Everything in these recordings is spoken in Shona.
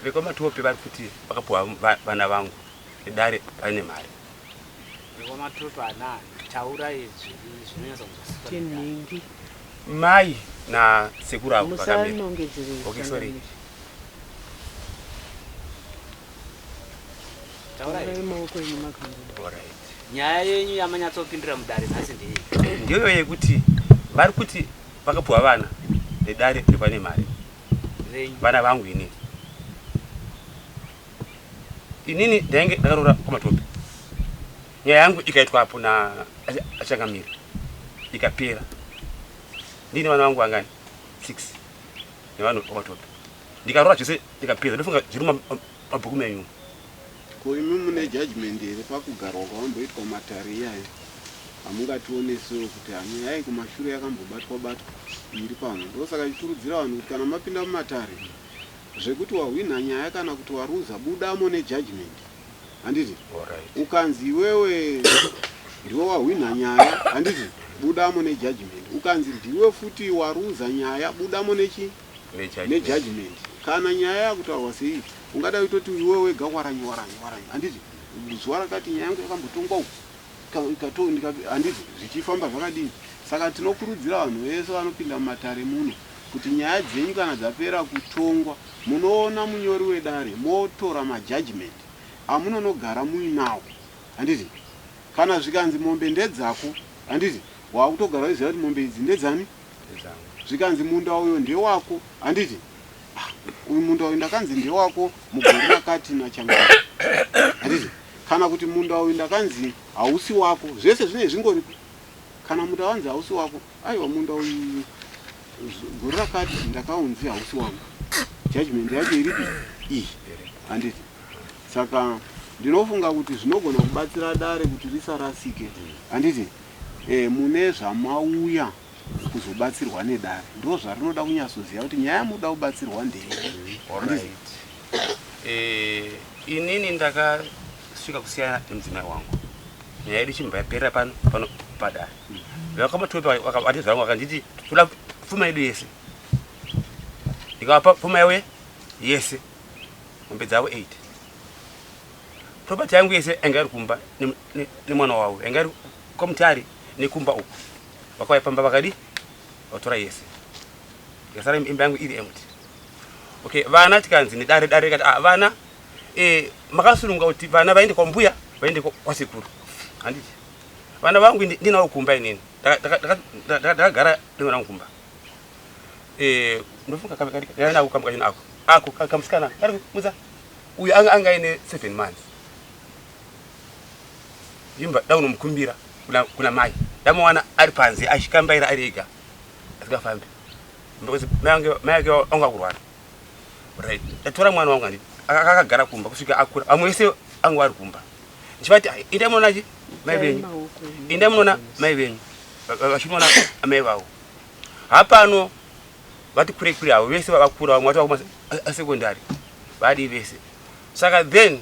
Vekwamatope vari kuti vakapuwa vana vangu nedare pane mari. Vekwamatope anani? Taurai zvinonyatsa kunzwisiswa. Tinhingi. Mai na sekuru avo vakamira. Musanongedzere. Okay, sorry. Taurai. Taurai maoko enyu makangoda. Alright. Nyaya yenyu yamanyatsopindura mudare nhasi ndeiyi? Ndiyo yekuti vari kuti vakapuwa vana nedare rekwane mari. Venyu. Vana vangu inini. Inini ndainge ndakaroora kwaMatope. Nyaya yangu ikaitwa apo na achangamira. Ikapera. Ndine vana vangu vangani? 6. Nevanhu kwaMatope. Ndikaroora zvese ndikapedza. Ndofunga zviri mumabhuku menyu. Ko imi mune judgment here pakugarwa kwamboitwa matare iyayo? Hamungationesewo kuti nyaya iyi kumashure yakambobatwa batwa iri pano. Ndosaka tichikurudzira vanhu kuti kana mapinda mumatare zvekuti wahwinha nyaya kana kuti waruza budamo nejudgment. Handiti? Ukanzi iwewe ndiwe wahwinha nyaya, handiti? Budamo nejudgment. Ukanzi ndiwe futi waruza nyaya, budamo nechi? Nejudgment. Kana nyaya yakutaurwa sei, ungada kutoti iwe wega waranyi waranyi waranyi, handiti? Zuva rakati nyaya yangu yakambotongwa uku handiti zvichifamba zvakadini. Saka tinokurudzira vanhu vese vanopinda mumatare muno kuti nyaya dzenyu kana dzapera kutongwa munoona munyori wedare motora majudgment amunonogara muinawo, handiti? Kana zvikanzi mombe ndedzako, handiti wakutogara uchiziva kuti mombe idzi ndedzani. Zvikanzi munda uyo ndewako, handiti? Uyu munda uyu ndakanzi ndewako mugore rakati nachangana, handiti? Kana kuti munda uyu ndakanzi hausi wako, zvese zvinenge zvingoripo. Kana munda wanzi hausi wako, aiwa munda uyu gore rakati ndakaunzi hausi wangu, judgment yacho iripi iyi, handiti? Saka ndinofunga kuti zvinogona kubatsira dare kuti risarasike, handiti? Mune zvamauya kuzobatsirwa nedare, ndo zvarinoda kunyatsoziva kuti nyaya yamunoda kubatsirwa ndei. Alright. Inini ndakasvika kusiyana nemudzimai wangu, nyaya yedu chimbva yaperera pano pano padare. Vakamatope vakati zvangu vakanditi toda pfuma yedu yese, ndikavapa pfuma yavo yese, mombe dzavo 8, property yangu yese yanga iri kumba nemwana wavo yanga iri kwamutare nekumba uku, vakauya pamba vakadi vatora yese, ikasara imba yangu iri empty. Okay, vana tikanzi nedare, dare rikati vana makasununga kuti vana vaende kwambuya vaende kwasekuru, handiti? Vana vangu ndinawo kumba inini, ndakagara nevana vangu kumba. Ndofunga nako kamba kachino ako ako kamusikana kari mudza uyu anga aine 7 months, imba daunomukumbira kuna mai, ndamuwana ari panze achikambaira ari ega asingafambi, because mai ake anga kurwara. Right, ndatora mwana wangu, handiti? Akagara kumba kusvika akura, vamwe vese anga vari kumba, ndichivati indai munoona chi mai venyu, indai munoona mai venyu, vachinoona amai vavo. Hapano vati kure kure havo vese vakura, vamwe vati vakumasekondari vadi vese. Saka then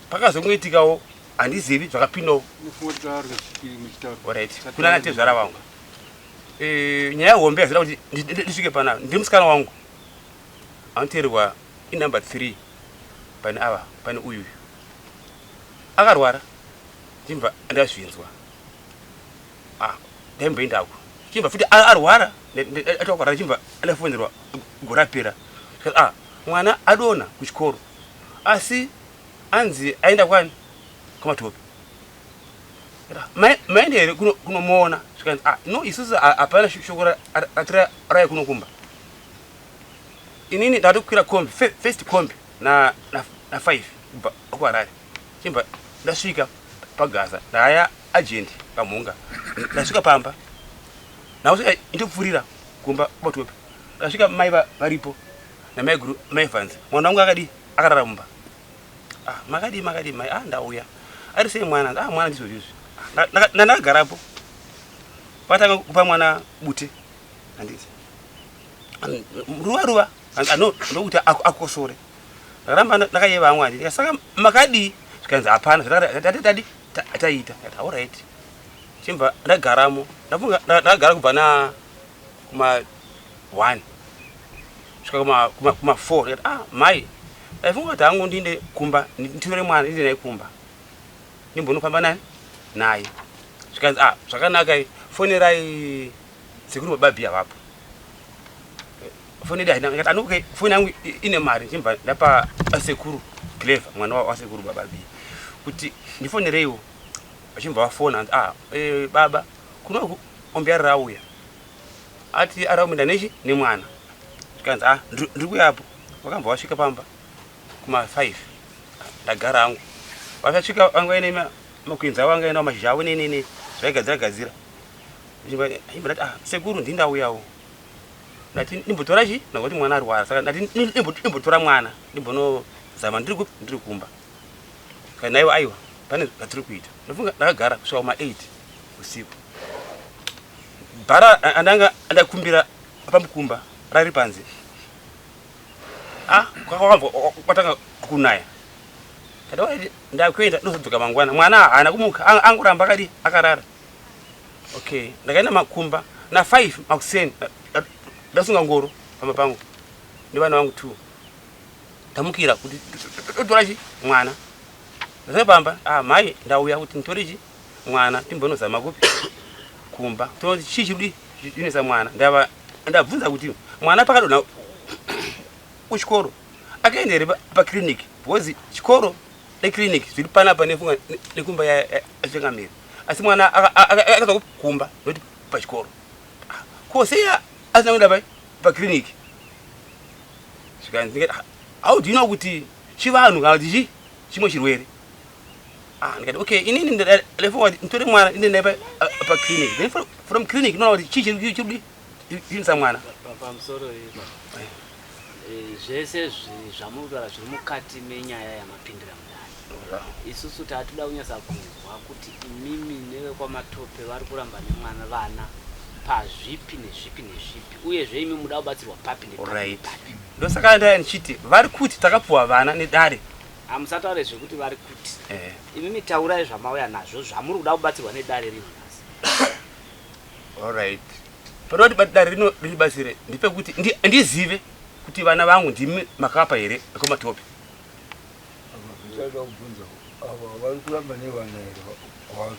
pakazongoitikawo handizivi zvakapindawo. Alright, kuna natezvara vangu. Nyaya hombe yazida kuti ndisvike panapa, ndiri musikana wangu anoteererwa inumber 3 pane ava, pane uyuyu akarwara, ndimbva ndazvinzwa, ndaimboendako, chimba futi arwara, atakurwara, chimba ndafonzerwa gore rapera, mwana adona kuchikoro asi anzi aenda kwani kwamatope, maende here kunomuona? Zvikanzi no, isusu hapana shoko ratiraye kunokumba. Inini ndatokwira kombi, first kombi na 5 kubva kuHarare, chimba ndasvika pagaza, ndaya agent pamhunga, ndasvika pamba nakusvika indopfurira kumba kwamatope, ndasvika mai varipo namaiguru mai Vanzi, mwana wangu akadi akarara mumba. Makadii makadii mai? Ndauya, ari sei mwana? Mwana ndizvo izvi, ndakagarapo patanga kupa mwana bute, handiti? Ruva ruva ndokuti akosore, ndakaramba ndakayeva amwe, handiti? Saka makadii? Zvikanzi hapana zvatadi taita. Alright, chimva ndagaramo, ndafunga ndakagara kubva na kuma 1 svika kuma 4, ndikati mai Ndaifunga kuti hangu ndiinde kumba nditore mwana ndiinde naye kumba ndimbonofamba nani naye. Zvikanzi ah zvakanaka fonerai sekuru baba Bhiya vapo. Foni yedu haina ndikati anoke foni yangu ine mari ndichibva ndapa sekuru Clever mwana wasekuru baba Bhiya kuti ndifonereiwo. Vachibva vafona hanzi ah eh, baba kuno ombe rauya ati araumenda nechi nemwana zvikanzi ah ndiri kuyapo vakambva vasvika pamba kuma 5 ndagara hangu vasvika vanga vaine makwenzi avo vanga vainawo mashizha avo nenene zvaigadzira gadzira ndibva ndati ah sekuru ndindauyawo ndati ndimbotora chi ndakuti mwana arwara saka ndati ndimbotora mwana ndimbonozama ndiri kupi ndiri kumba saka naivo aiwa pane zvatiri kuita ndofunga ndakagara kusvika kuma 8 usiku bhara andanga andakumbira pamukumba rari panze ah kwakabva kwatanga kunaya ndati ndakuenda ndozodzoka mangwana mwana haana kumuka angoramba akadi akarara okay ndakaenda makumba na 5 makuseni ndasunga ngoro pamba pangu nevana vangu 2 ndamukira kuti totora chi mwana ndasvika pamba ah mai ndauya kuti nditore chi mwana timbonozama kupi kumba toti chii chiri kudii mwana ndava ndabvunza kuti mwana pakadonha kuchikoro akaenda here paclinic because chikoro neclinic zviri panapa nefunga nekumba yachangamire asi mwana akaza kumba noti pachikoro ah, ko sei asina kuenda pai paclinic zvikanzi how do you know kuti chivanhu kana kuti chi chimwe chirwere Ah, ndikati okay inini ndafunga kuti nditore mwana inde naye pa clinic then from clinic ndinoona kuti chii chiri chiri kuinisa mwana pamusoro ipa eh, zvese zvamuri kutaura zviri mukati menyaya yamapindira mudare isusu tatoda kunyatsa kunzwa kuti imimi nevekwamatope vari kuramba nemwana vana pazvipi nezvipi nezvipi uyezve imi muda kubatsirwa papi nepapi right ndosaka ndaya ndichiti vari kuti takapuwa vana nedare Hamusataure zvekuti vari kuti. Eh. Imimi taurai zvamauya nazvo zvamuri kuda kubatsirwa nedare rino nhasi. All right. Panoda kuti dare rino riribatsire ndepekuti ndizive kuti vana vangu ndimi makapa here kwamatope. Ndichada kubvunza ava vari kuramba nevana here kwaro?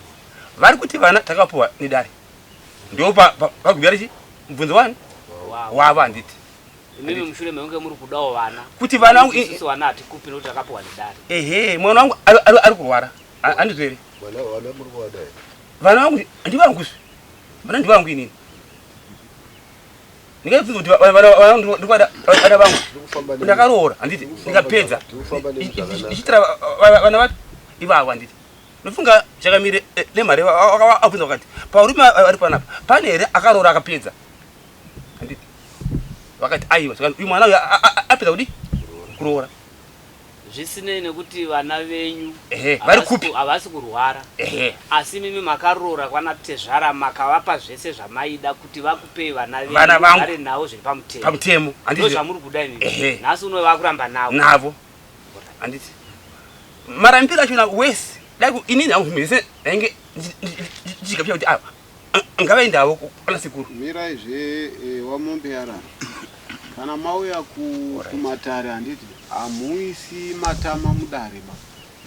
Vari kuti vana takapuwa nedare. Ndo pagubira richi mubvunzo wani? Wavo handiti. Imimi mushure mekunge muri kudawo vana. Kuti vana vangu isusu vana hatikupi nokuti takapiwa nedare. Ehe, mwana wangu ari kurwara. Handizvo here? Vana vana muri kuvada here? Vana vangu ndivangu zve. Vana ndivangu inini. Ndingabvunza kuti vana vangu ndikuvada vana vangu. Ndakaroora handiti ndikapedza. Ndichitira vana vapi ivavo handiti. Ndofunga chakamire eh, nemhare abvunza vakati paurume ari panapa pane here akaroora akapedza handiti vakati aiwa saka uyu mwana uyu apedza kudi kuroora zvisinei nekuti vana venyu Ehe, vari kupi? havasi kurwara ehe asi mimi makaroora kwana tezvara makavapa zvese zvamaida kuti vakupei vana venyu Vana vangu. mugare navo zviri pamutemo pamutemo handiti zvamuri kuda imimi Ehe. nhasi uno vakuramba navo navo handiti marambiro achona wese dai inini hangu zvinhu zvese ndainge ndichigapira kuti ava ngavaendawo kwana sekuru mirai zve eh, wamombe yarara kana mauya kumatare handiti hamuisi matama mudare ba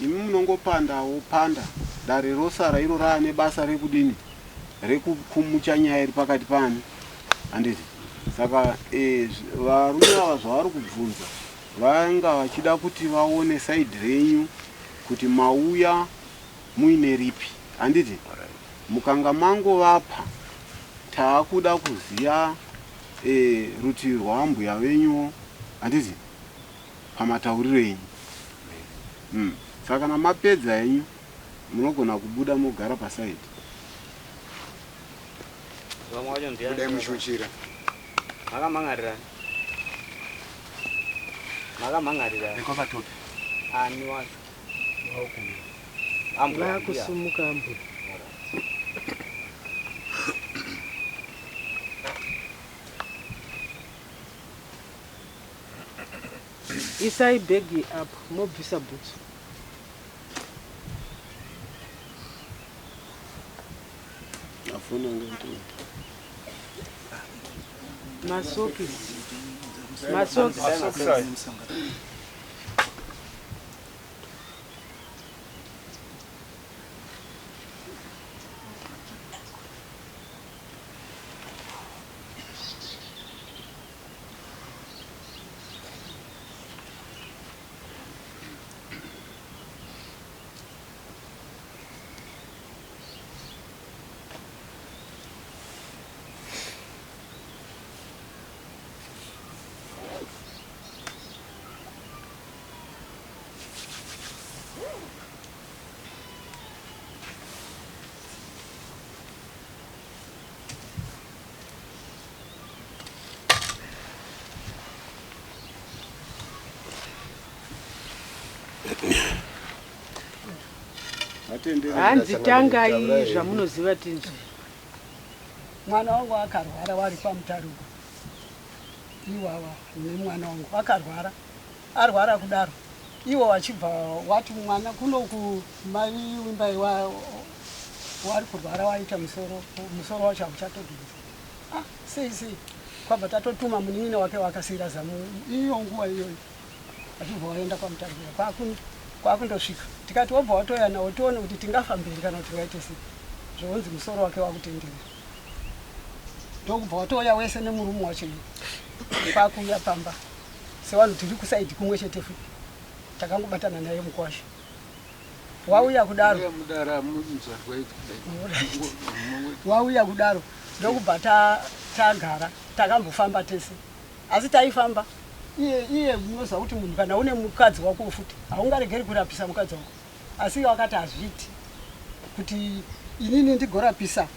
imi munongopandawo panda dare rosara iro raane basa rekudini rekukumucha nyaya iri pakati pani handiti saka eh, varume ava zvavari kubvunza vanga vachida kuti vaone saidi renyu kuti mauya muine ripi handiti Mukanga mangovapa taakuda kuziya e, rutivi rwaambuya venyuwo handiti pamatauriro enyu mm. Saka kana mapedza henyu munogona kubuda mogara pasaidi. Vamwe vacho ndiani? Budai muchiuchira. Makamhan'arirani? Makamhan'arirani? Nekwamatope. Ani wacho? Ambuya. Vakusumuka ambuya. Isai bhegi apo mobvisa bhutsu. Afona ngati. Masokisi. Masokisi. Musatenderera. Hanzi tangai zvamunoziva tinzwe. Mwana wangu akarwara wari kwaMutare uko. Iwawa nemwana wangu akarwara. Arwara kudaro. Iwo wachibva wati mwana kunoku mai Wimbai wa wari kurwara waita musoro musoro wacho hauchatodhonza. Ah, sei sei. Kwabva tatotuma munin'ina wake waakasiira zamu iyo nguva iyoyo. Vachibva vaenda kwaMutare kuya kwakundosvika tikati wobva watouya nawo tione kuti tingafa mberi kana kuti tingaite sei. Zvonzi musoro wake wakutenderera. Ndokubva watouya wese nemurume wacho iye. Kwakuuya pamba sevanhu tiri kusaidhi kumwe chete futi. Takangobatana naye mukwasha. Wauya kudaro. Wauya kudaro ndokubva tagara takambofamba tese. Asi taifamba iye iye munoziva kuti munhu kana une mukadzi wako futi haungaregeri kurapisa mukadzi wako. Asi iye wakati hazviiti kuti inini ndigorapisa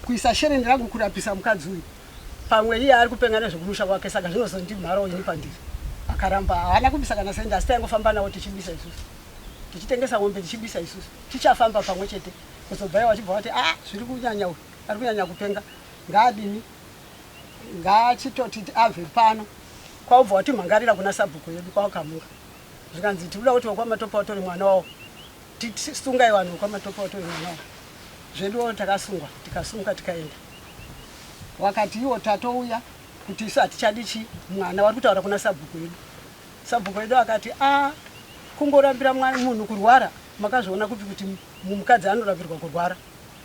kuisa shereni rangu kurapisa mukadzi uyu pamwe iye ari kupenga nezvekumusha kwake saka zvinozondimharawo ini pandiri. Akaramba haana kubisa kana sendi asi taingofamba nawo tichibisa isusu tichitengesa mombe tichibisa isusu tichafamba pamwe chete kuzobva iye wachibva wati ah zviri kunyanya uyu ari kunyanya kupenga ngaadini Ngaachitoti abve pano kwaubva watimhangarira kuna sabhuku yedu kwaWakamunga. Zvikanzi tikuda kuti wekwaMatope watore mwana wawo. Tisungai vanhu wekwaMatope watore mwana wawo. Zveduwo takasungwa tikasunga tikaenda. Wakati iwo tatouya kuti isu hatichadi chi mwana wari kutaura kuna sabhuku yedu. Sabhuku wedu akati a kungorambira munhu kurwara makazviona kupi kuti mukadzi anorambirwa kurwara.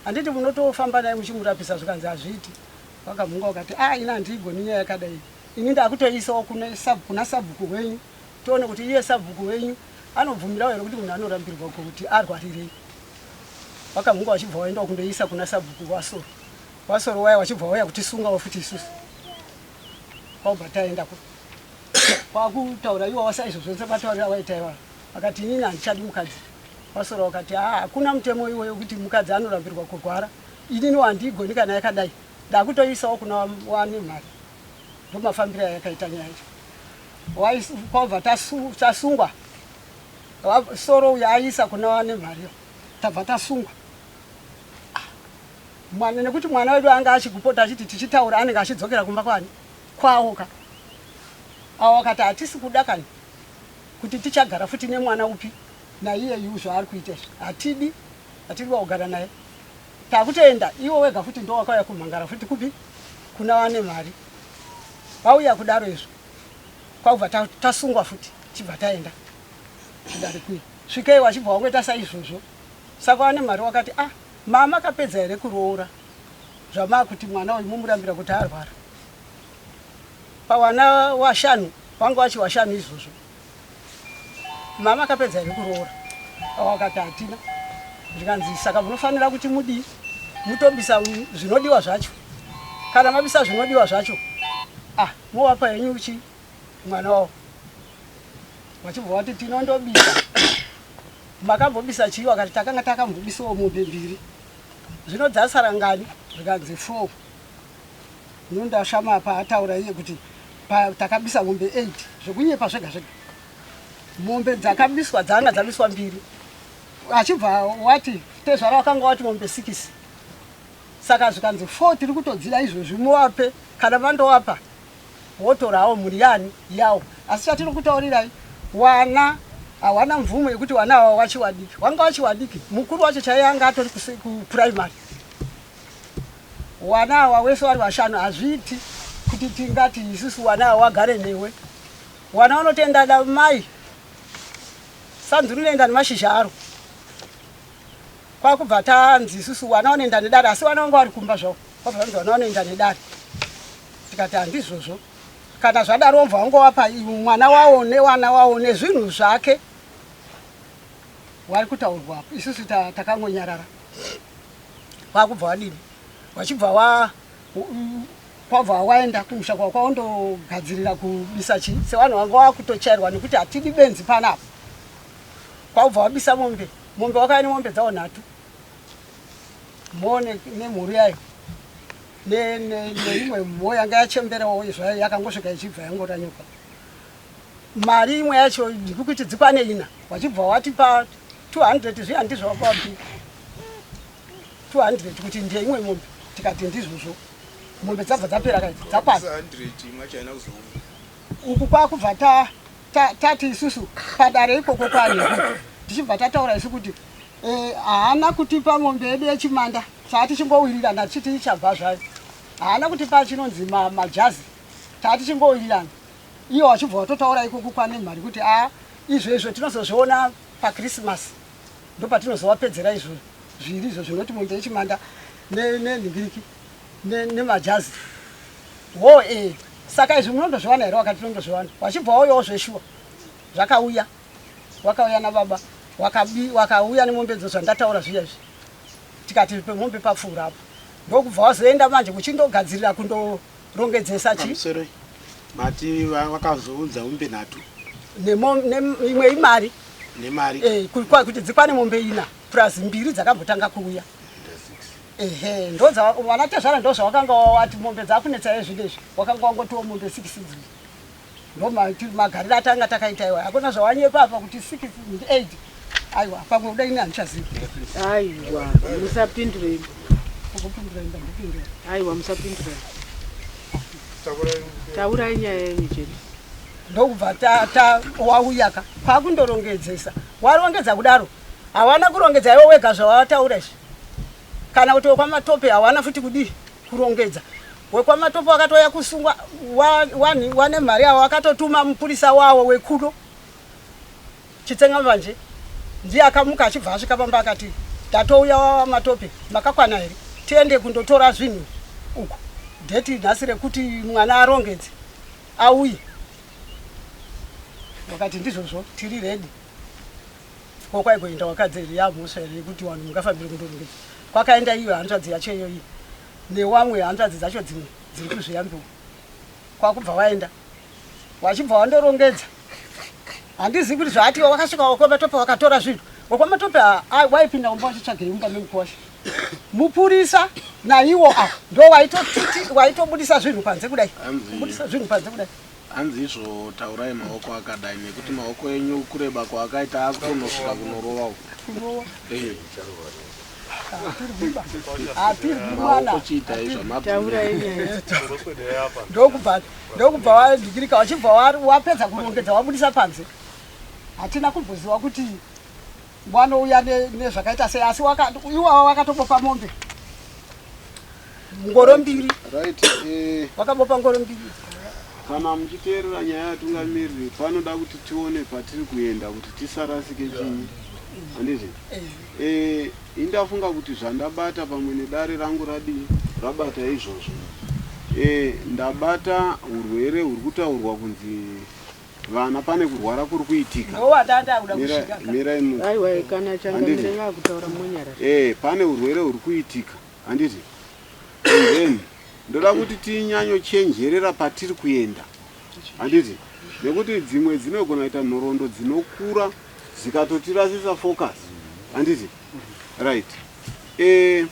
Handiti munotofamba naye muchimurapisa zvikanzi hazviiti. Vakamhunga vakati ah ini handiigoni nyaya yakadai ini ndakutoiisawo kuna sabhuku wenyu tione kuti iye sabhuku wenyu anobvumirawo here kuti munhu anorambirwa kuti arwarirei. Vakamhunga vachibva vaendawo kundoiisa kuna sabhuku wasoro. Wasoro waya wachibva wauya kutisungawo futi isusu. Kwabva taendako. Kwakutaura iwawa saizvozvo sematauriro awaita iwawa. Vakati inini handichadi mukadzi. Wasoro wakati ah hakuna mutemo iwoyo kuti mukadzi anorambirwa kurwara. Inini handiigoni kana yakadai ndakutoisawo kuna wane mari ndomafambiro ayakaita nyaya yacho kwabva tasungwa soro uyo aisa kuna wane mari tabva tasungwa ah, mwana nekuti mwana wedu anga achikupota achiti tichitaura anenge achidzokera kumba kwani kwawo ka awo akati hatisi kuda kani kuti tichagara futi nemwana upi naiyeyu zvaari kuita izvi hatidi hatidi kugara naye Takutoenda iwe wega futi ndowakauya kumhangara futi kupi kuna vane mari vauya kudaro izvo kwakubva tasungwa futi chibva taenda kudare kuye svikei wachibva wangoita saizvozvo saka vane mari wakati ah mama kapedza here kuroora zvamakuti mwana uyu mumurambira kuti arwara pawana washanu wanga wachi washanu izvozvo Mama akapedza here kuroora? Wakati hatina. Zvikanzi saka munofanira kuti mudii? Mutobisa zvinodiwa zvacho. Kana mabisa zvinodiwa zvacho, ah, movapa henyu chi mwana wavo. Vachibva vati tinondobisa. Makambobisa chii? Wakati takanga takambobisawo mombe mbiri. Zvino dzasara ngani? Zvikanzi 4. Nondashama apa ataura iye kuti takabisa mombe 8 zvekunyepa zvega zvega. Mombe dzakabiswa dzanga dzabiswa mbiri. Achibva wati tezvara wakanga wati mombe 6. Saka zvikanzi 4 tiri kutodzida izvozvi muwape kana mandowapa wotorawo mhuri yani yawo. Asi chatiri kutaurirai wana hawana mvumo yekuti wana awa wachiwadiki. Wanga wachiwadiki mukuru wacho chaiye anga atori kupuraimari. Wana awa wese wari washanu hazviiti kuti tingati isusu wana awa wagare newe. Wana wanotenda da mai sanzu rinoenda nemashizha aro. Kwakubva tanzi isusu wana wanoenda nedare asi wana wanga wari kumba zvavo. Kwabva tanzi wana wanoenda nedare. Tikati handizvozvo. Kana zvadaro wobva wangowapa mwana wawo newana wawo nezvinhu zvake wari kutaurwa apo isusu takangonyarara. Kwakubva wadini wachibva wa kwabva waenda kumusha kwako kwaundogadzirira kubisa chii sevanhu vanga wakutochairwa nekuti hatidi benzi panapa kwakubva wabisa mombe mombe wakauya nemombe dzawo nhatu mhoo nemhuru yayo neimwe mhoo yanga yachemberawo zvayo yakangosvika ichibva yangoranyuka mari imwe yacho ndikuti dzikwane ina wachibva watipa 200 zviya ndizvo wakapi 200 kuti ndeimwe mombe tikati ndizvozvo mombe dzabva dzapera kaidzi dzakwana uku kwakubva tati isusu padare ikoko kwane tichibva tataura isu kuti eh, haana kutipa mombe yedu yechimanda tatichingowirirana tichiti ichabva zvayo haana kutipa chinonzi majazi tatichingowirirana iye wachibva watotaura ikoko kwane mhari kuti a izvo izvo tinozozviona pakrisimasi ndopatinozovapedzera izvo zviri izvo zvinoti mombe yechimanda nenhingiriki nemajazi wo e saka izvi munondozviwana here wakati tinondozviwana wachibva wauyawo zveshuwa zvakauya wakauya nababa wakauya nemombe dzo zvandataura zviya izvi tikati pemombe papfuura apo ndokubva wazoenda manje kuchindogadzirira kundorongedzesa chi mati vakazounza mombe nhatu imwe imari nemari eh, kuti dzikwane mombe ina plus mbiri dzakambotanga kuuya ehe ndodza tezvara ndozvawakanga wati mombe dzakunetsa ezvinezvi wakanga wangotiwo mombe six idzi ndo magariro atanga takaita iwa hakuna zvawanyepa apa kuti six eight aiwa pamwe kuda ini handichazivi aiwa musapindure ukupindura inda ndipindura aiwa musapindure taurai nyaya yenyu chete ndokubva wauyaka kwakundorongedzesa warongedza kudaro hawana kurongedza iwe wega zvawataura izvi kana kuti wekwamatope hawana futi kudii kurongedza wekwamatope wakatouya kusungwa wane mari avo wakatotuma mupurisa wawo wekuno chitsenga manje ndiye akamuka achibva asvika pamba akati ndatouya wamatope makakwana here tiende kundotora zvinhu uku dheti nhasi rekuti mwana arongedze auye wakati ndizvozvo tiri redi ko kwaigoenda wakadzi here yamhosva here yekuti vanhu mungafambire kundorongedza kwakaenda iyo hanzvadzi yacho iyoyi newamwe hanzvadzi dzacho dzimwe dziri kuzviyambiwa kwakubva waenda wachibva wandorongedza handizivi kuti zvaati wakasvika wekwamatope wakatora zvinhu wekwamatope waipinda kumba wachitsvagirei mumba memukwasha mupurisa naiwo a ndo waitobudisa zvinhu panze kudai kubudisa zvinhu panze kudai hanzi izvo taurai maoko akadai nekuti maoko enyu kureba kwaakaita akutonosvika kunorova uko eh. maoko chiitai zvamabndokubva ndokubva wadhikirika wachibva wapedza kurongedza wabudisa panze hatina kumboziva kuti wanouya nezvakaita sei asi iwawa wakatobopa mombe ngoro mbiri right eh, wakabopa ngoro mbiri kana muchiteerera nyaya yatungamiriri panoda kuti tione patiri kuenda kuti tisarasike chii handiti Eh. eh, indafunga kuti zvandabata pamwe nedare rangu radii rabata izvozvo eh, ndabata urwere huri kutaurwa kunzi vana pane kurwara kuri kuitika ndowandanda kuda kusvika mirai mu aiwa kana changamire Handiti. vakutaura monyarara eh pane urwere huri kuitika handiti and then ndoda kuti tinyanyochenjerera patiri kuenda handiti nekuti dzimwe dzinogona kuita nhoroondo dzinokura dzikatotirasisa focus handiti right eh,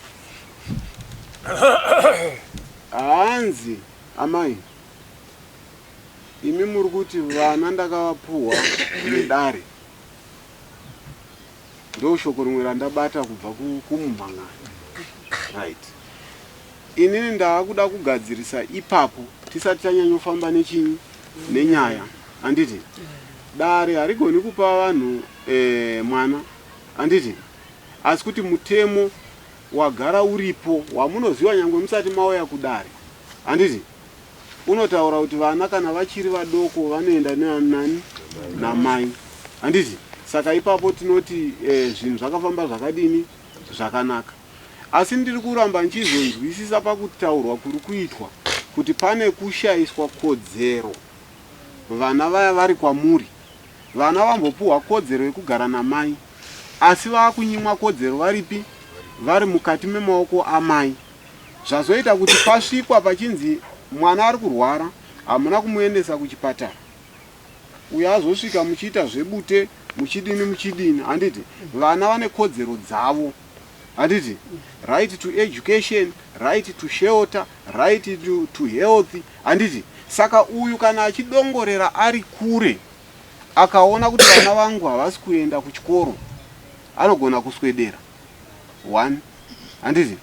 hanzi amai imi muri kuti vana ndakavapuhwa nedare ndo shoko rimwe randabata kubva kumumhan'ano right inini ndaakuda kugadzirisa ipapo tisati tanyanyofamba nechinyi nenyaya handiti dare harigoni kupa vanhu e, mwana handiti asi kuti mutemo wagara uripo wamunoziva nyangwe musati mauya kudare handiti unotaura kuti vana kana vachiri vadoko vanoenda nenani namai handiti saka ipapo tinoti eh, zvinhu zvakafamba zvakadini zvakanaka asi ndiri kuramba ndichizonzwisisa pakutaurwa kuri kuitwa kuti pane kushayiswa kodzero vana vaya vari kwamuri vana vambopuhwa kodzero yekugara namai asi vaakunyimwa kodzero varipi vari mukati memaoko amai zvazoita kuti pasvikwa pachinzi mwana ari kurwara hamuna kumuendesa kuchipatara uyo azosvika muchiita zvebute muchidini muchidini handiti vana vane kodzero dzavo handiti right to education right to shelter right to, to health handiti saka uyu kana achidongorera ari kure akaona kuti vana vangu havasi kuenda kuchikoro anogona kuswedera one Handiti?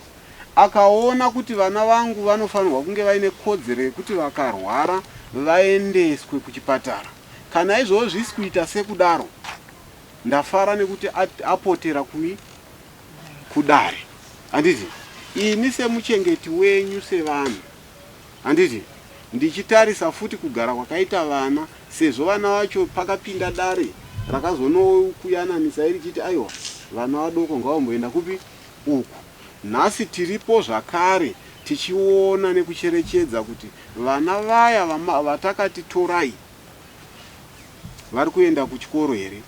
Akaona kuti vana vangu vanofanirwa kunge vaine kodzero yekuti vakarwara vaendeswe kuchipatara. Kana izvozvo zvisi kuita sekudaro, ndafara nekuti apotera kui kudare. Handiti? Ini semuchengeti wenyu sevanhu, handiti? Ndichitarisa futi kugara kwakaita vana sezvo vana vacho pakapinda dare rakazonokuyananisa richiti aiwa vana vadoko ngavamboenda kupi uku. Nhasi tiripo zvakare tichiona nekucherechedza kuti vana vaya vatakati torai vari kuenda kuchikoro here?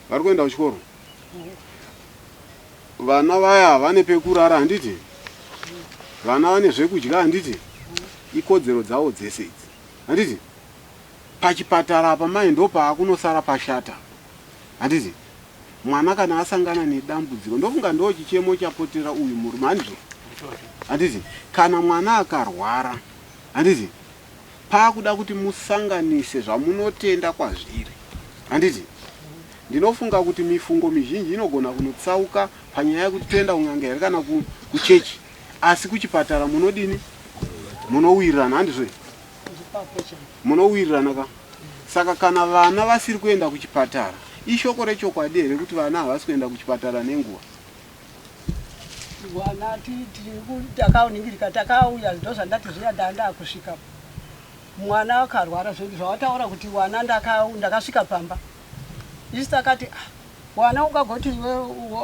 Vari kuenda kuchikoro? Vana vaya vane pekurara handiti? Vana vane zvekudya handiti? Ikodzero dzavo dzese idzi handiti? Pachipatara apa mai ndopaakunosara pashata handiti? Mwana kana asangana nedambudziko ndofunga ndo chichemo chapotera uyu murume handizvo? Handiti? Kana mwana akarwara handiti? Paakuda kuti musanganise zvamunotenda kwazviri handiti? Ndinofunga kuti mifungo mizhinji inogona kunotsauka panyaya yekuti toenda kun'anga here kana kuchechi, asi kuchipatara munodini? Munowirirana handizvo? Munowirirana ka? Saka kana vana vasiri kuenda kuchipatara, ishoko rechokwadi here kuti vana havasi kuenda kuchipatara nenguva? Vana takaoningirika takauya ndozvandati zviya ndandakusvika mwana akarwara zvedu zvawataura kuti wana ndakasvika pamba isu takati ah, wana ungagoti iwe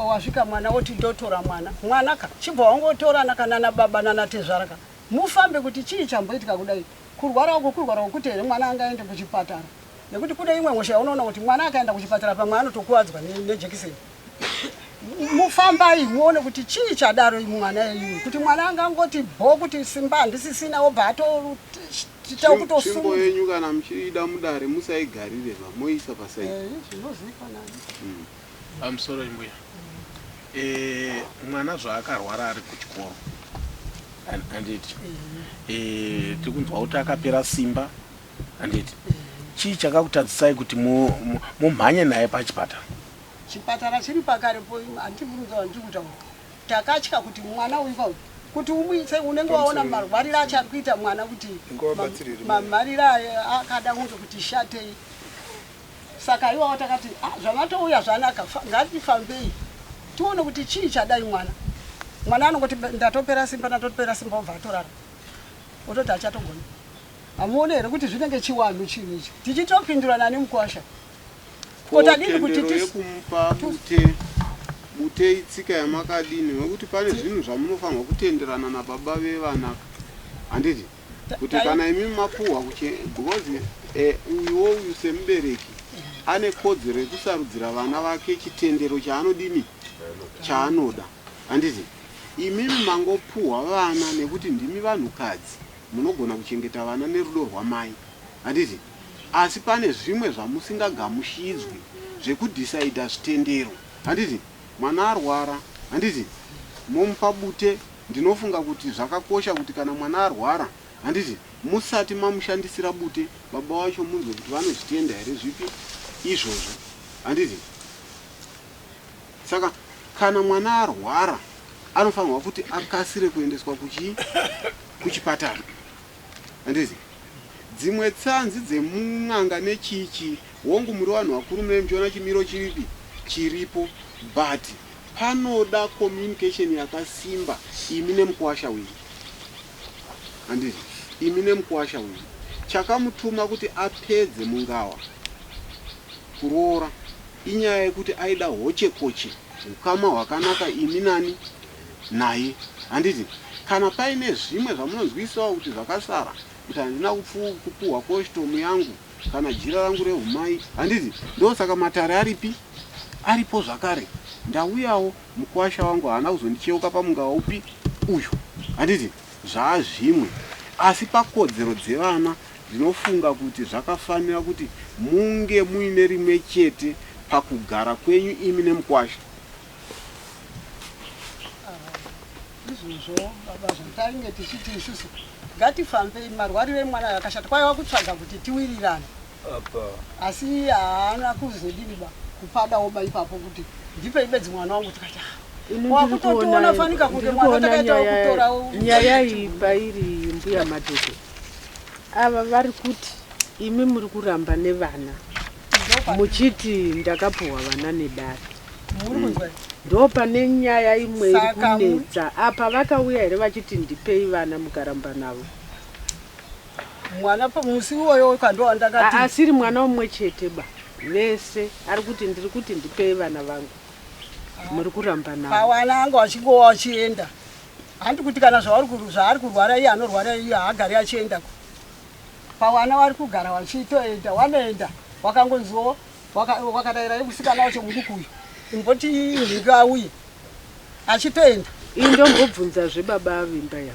wasvika mwana woti ndotora mwana mwana ka chibva wangotorana kana nababa nanatezvara ka mufambe kuti chii chamboitika kudai kurwara uku kurwara kwekuti here mwana angaende kuchipatara nekuti kune imwe hosha yaunoona kuti mwana akaenda kuchipatara pamwe anotokuwadzwa nejekiseni mufambai muone kuti chii chadaro mwana iyu kuti mwana angangoti bho kuti simba handisisina obva atoita kutotsvimbo yenyu kana muchiida mudare musaigarire va moisa pasaidi eh, zvinozivikanwa hmm. Pamusoro mbuya eh, mwana zvaakarwara ari kuchikoro handiti eh, tiri kunzwa kuti akapera simba handiti chii chakakutadzisai kuti mumhanye naye pachipatara Chipatara chiri pakarepo handibvunza wandiri kutaura. Takatya kuti mwana uyu ka kuti umuitse unenge waona marwariro acho ari kuita mwana kuti mamariro ayo akada kunge kuti shatei. Saka iwawo takati ah, zvamatouya zvanaka ngatifambei tione kuti chii chadai mwana. Mwana anongoti ndatopera simba ndatopera simba obva atorara ototi achatogona. Hamuone here kuti zvinenge chiwanhu chinhu ichi tichitopindurana nemukwasha. Ko tendero yekumupa bute bute itsika yamakadini nekuti pane zvinhu zvamunofanirwa kutenderana nababa vevana handiti kuti kana imi mapuhwa because eh, uyuwo uyu semubereki ane kodzero yekusarudzira vana vake chitendero chaanodini chaanoda handiti imimi mangopuhwa vana nekuti ndimi vanhukadzi munogona kuchengeta vana nerudo rwamai handiti Asi pane zvimwe zvamusingagamushidzwi zvekudecider zvitendero handiti mwana arwara handiti momupa bute ndinofunga kuti zvakakosha kuti kana mwana arwara handiti musati mamushandisira bute baba wacho munzwe kuti vanozvitenda here zvipi izvozvo handiti saka kana mwana arwara anofanirwa kuti akasire kuendeswa kuchii kuchipatara Handiti? Dzimwe tsanzi dzemun'anga nechii chii, hongu muri vanhu vakuru munenge muchiona chimiro chiripi chiripo but panoda communication yakasimba imi nemukuwasha wenyu. Handiti? Imi nemukuwasha wenyu. Chakamutuma kuti apedze mungawa kuroora inyaya yekuti aida hochekoche hukama hwakanaka imi nani naye handiti kana paine zvimwe zvamunonzwisisawo kuti zvakasara kuti handina kupuhwa koshitomu yangu kana jira rangu rehumai handiti ndosaka matare aripi aripo zvakare ndauyawo mukwasha wangu haana kuzondicheuka pamungawa upi uyu handiti zvaazvimwe asi pakodzero dzevana ndinofunga kuti zvakafanira kuti munge muine rimwe chete pakugara kwenyu imi nemukwasha Izvozvo baba zvatainge tichiti isusu ngatifambei marwariro emwana akashata kwaiva kutsvaga kuti tiwirirane apa asi haana kuzodini ba kupadawo ba ipapo kuti ndipei bedzi mwana wangu tikati ah. Wakutotiona fanika kunge mwana takaita wekutora. Nyaya iyi pairi mbuya Matope ava vari kuti imi muri kuramba nevana muchiti ndakapuhwa vana nedare. Ndo pane nyaya imwe iri kunetsa apa. Vakauya here vachiti ndipei vana mukaramba navo? Mwana musi iwoyo kandowa ndakati asiri mwana umwe chete ba, vese ari kuti ndiri kuti ndipei vana vangu, muri kuramba navo. Pawana anga wachingowa wachienda, handi kuti kana zvaari kurwara iye anorwara iye haagari achiendako. Pawana wari kugara wachitoenda, wanoenda wakangonziwo wakadaira musikana wacho muduku uyu imboti nhingi auye achitoenda. Iyi ndombobvunzazve baba avimba ya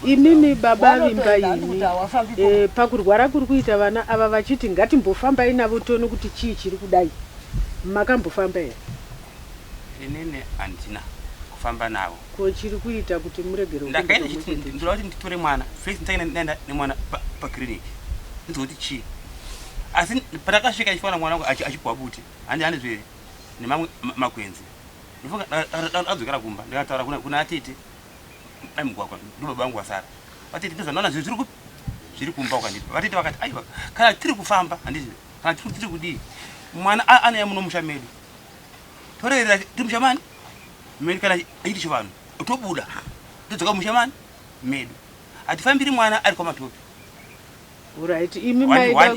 imimi baba avimba imi pakurwara kuri kuita vana ava vachiti ngatimbofambai navo tione kuti chii chiri kudai, makambofamba here? Inini handina kufamba navo. Ko chiri kuita kuti muregere? Ndakaenda chiti ndoda kuti nditore mwana first, nditaenda ndaenda nemwana pakiriniki ndinzwa kuti chii, asi patakasvika ichifanira mwana wangu achipuwa buti handi handizve nemamwe makwenzi. Ndofunga ndadzokera kumba ndikataura kuna atete mai mugwagwa, ndo baba vangu vasara. Vatete, ndozvandaona zviri zviri kumba ukanditi. Vatete vakati aiwa, kana tiri kufamba handiti, kana tiri kudii, mwana anouya muno musha medu, torerera tiri musha mani medu, kana achiti chivanhu tobuda todzoka musha mani medu, hatifambiri mwana ari kwamatope. Right, imi maida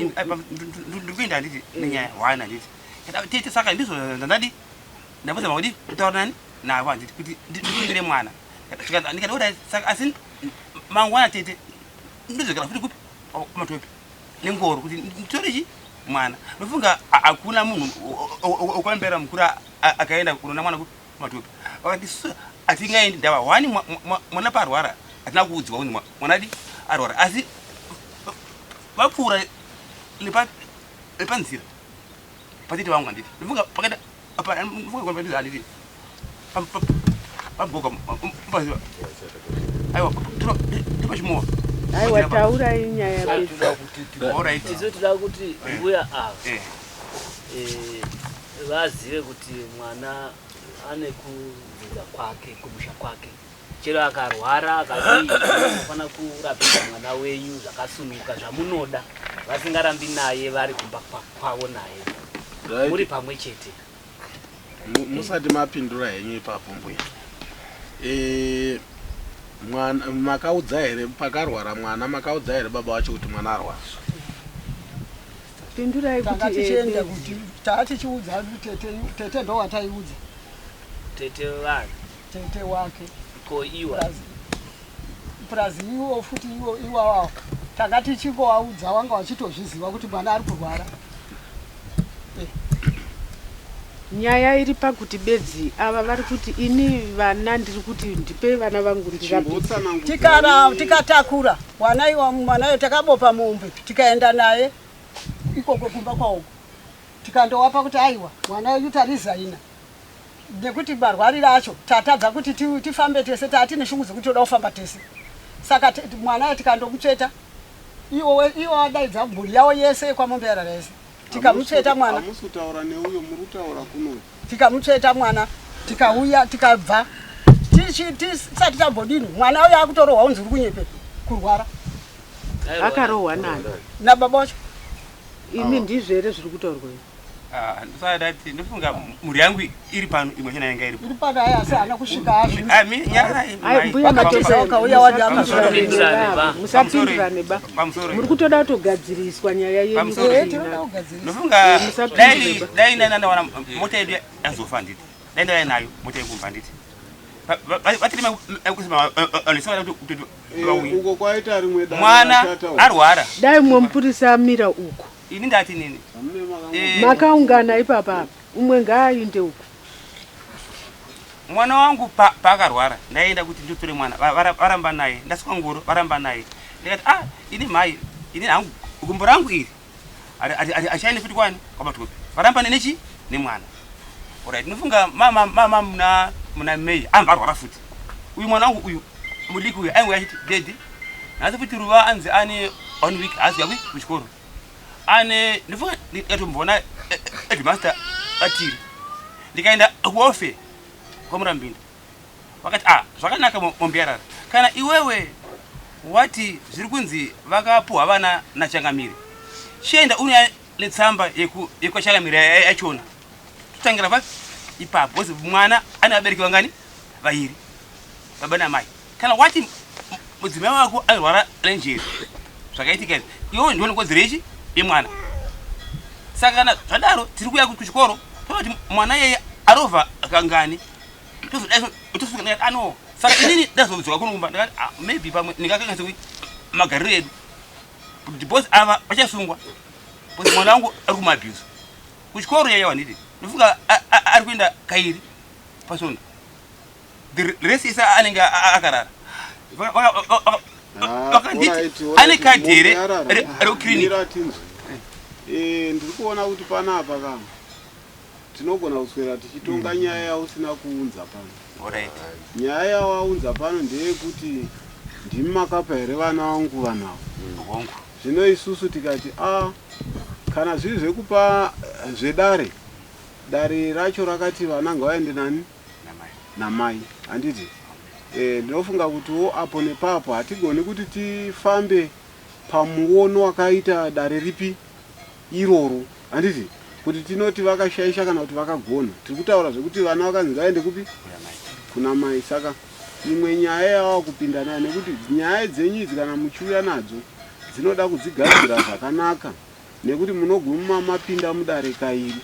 ndikuenda handiti nenyaya one handiti tete, saka ndizvo zvandadi ndambozama kuti kutaura nani navo handiti kuti ndikumbire mwana. Ndikati alright, saka asi mangwana tete ndodzokera futi kupi kwamatope nengoro kuti nditore chi mwana. Ndofunga hakuna munhu okwambera mukuru akaenda kunoona mwana kupi matope. Vakati hatingaendi ndava one mwana parwara hatina kuudzwa kunzi mwana di arwara, asi vapfuura nepanzira patete vangu handiti, ndofunga pakaita ndofunga handiti pagoga paziva aiwa topachimowa. Aiwa, taurai nyaya bedzi. Alright. Isu toda kuti mbuya ava vazive kuti mwana ane kudzinza kwake kumusha kwake, chero akarwara akadii, unofanira kurapisa mwana wenyu zvakasununguka zvamunoda, vasingarambi naye, vari kumba kwavo naye muri pamwe chete. Musati mapindura henyu ipapo mbuya, mwana makaudza here pakarwara mwana, makaudza here baba vacho kuti mwana arwara? Pindurai. Tanga kuti tichienda bedzi. Kuti taa tichiudza tete, tete ndo wataiudza. Tete vanhu? Tete wake. Ko iwa? Purazi iwo futi iwo iwawawo tanga tichingovaudza, wanga wachitozviziva kuti mwana ari kurwara. Nyaya iri pakuti bedzi ava vari kuti ini vana ndiri kuti ndipei vana vangu ndirapise. Tikara tikatakura wana iwa mwanayo, takabopa mombe tikaenda naye ikoko kumba kwaoko, tikandowapa kuti aiwa, mwana wenyu tarizaina nekuti marwariro acho tatadza kuti tifambe tese, tatine shungu dzekuti toda kufamba tese, saka mwanayo tikandomutsveta iwo iwo wadaidza mhuri yavo yese yekwamombe yarara yese, tikamutsveta mwana. Hamusi kutaura neuyo, muri kutaura kuno. Tikamutsveta mwana, tikauya tikabva tisati tambodini, mwana uyo akutorohwa unzi uri kunyepe kurwara. Akarohwa nani? Nababa wacho. Imi ndizvo here zviri kutaurwa izvi? Ah, ndosati ndofunga mhuri yangu iri pano, imwe chena yanga iripo. Iri pano aya, asi haana kusvika hazvo. Ah, nyarai, Ai, mai. mbuya Vakatiza Matope, vakauya wadi musapindirane ba, musapindirane ba. Pamusoro. Muri kutoda kutogadziriswa nyaya yenyu Pamusoro. kuti Tinoda inake. kugadzirisa. Ndofunga Musapindure dai ba. dai ndawana mota yedu yazofa handiti, dai ndauya nayo mota yekumba handiti, vatiri kuti vauye. Uko kwaita rimwe dare Mwana rashata uko. arwara. Dai mumwe mupurisa amira uku. Ini ndati nini Hamune makango- Makaungana ipapa apa, umwe ngaainde uku. Mwana wangu paakarwara ndaenda kuti nditore mwana, varamba naye, ndaswa ngoro varamba naye. Ndikati ah, ini mhai ini hangu gumbo rangu iri achaende futi kwani kwamatope, varamba nechi nemwana. Alright, ndinofunga mama muna May amba arwara futi uyu mwana wangu uyu mudiki uyu ainge achiti daddy nhasi futi ruva anzi ane one week haasi yakwi kuchikoro ane. Ndinofunga ndikatomboona headmaster atiri, ndikaenda kuofe. kwamurambinda Vakati ah zvakanaka mombe yarara. Kana iwewe wati zviri kunzi vakapuhwa vana nachangamire chienda unouya netsamba yekwachangamire yachona totangira papi ipapo because mwana ane vabereki vangani vairi baba namai kana wati mudzimai wako airwara nenjere zvakaitika izvi iwewe ndiwe nekodzero yechi yemwana saka kana zvadaro tiri kuuya kuchikoro toona kuti mwana iyeye arovha kangani tosvika ndikati ano ah, saka inini ndazodzoka kuno kumba ndikati ah, maybe pamwe ndingakanganisa kuti magariro edu because ava vachasungwa because mwana wangu ari kumaabuse kuchikoro yaiwa nditi ndofunga ari kuenda kairi pasvondo the rest yese anenge akarara ah, vakanditi ane kadhi here rekukiriniki eh, ndiri kuona kuti panapa kana Tinogona kuswera tichitonga mm. nyaya yausina kuunza pano. Alright. Nyaya yawaunza pano ndeyekuti ndimi makapa here vana vangu vanhu ava. Hongu. Zvino isusu tikati a ah, kana zviri zvekupa eh, zvedare dare racho rakati vana ngavaende nani namai handiti eh, ndinofunga kutiwo apo nepapo hatigoni kuti tifambe pamuono wakaita dare ripi iroro handiti kuti tinoti vakashaisha kana kuti vakagona tiri kutaura zvekuti vana vakanzi vaende kupi kuna mai saka imwe nyaya yawava kupinda nayo nekuti nyaya dzenyu idzi kana muchiuya nadzo dzinoda kudzigadzira zvakanaka nekuti munoguma mapinda mudare kairi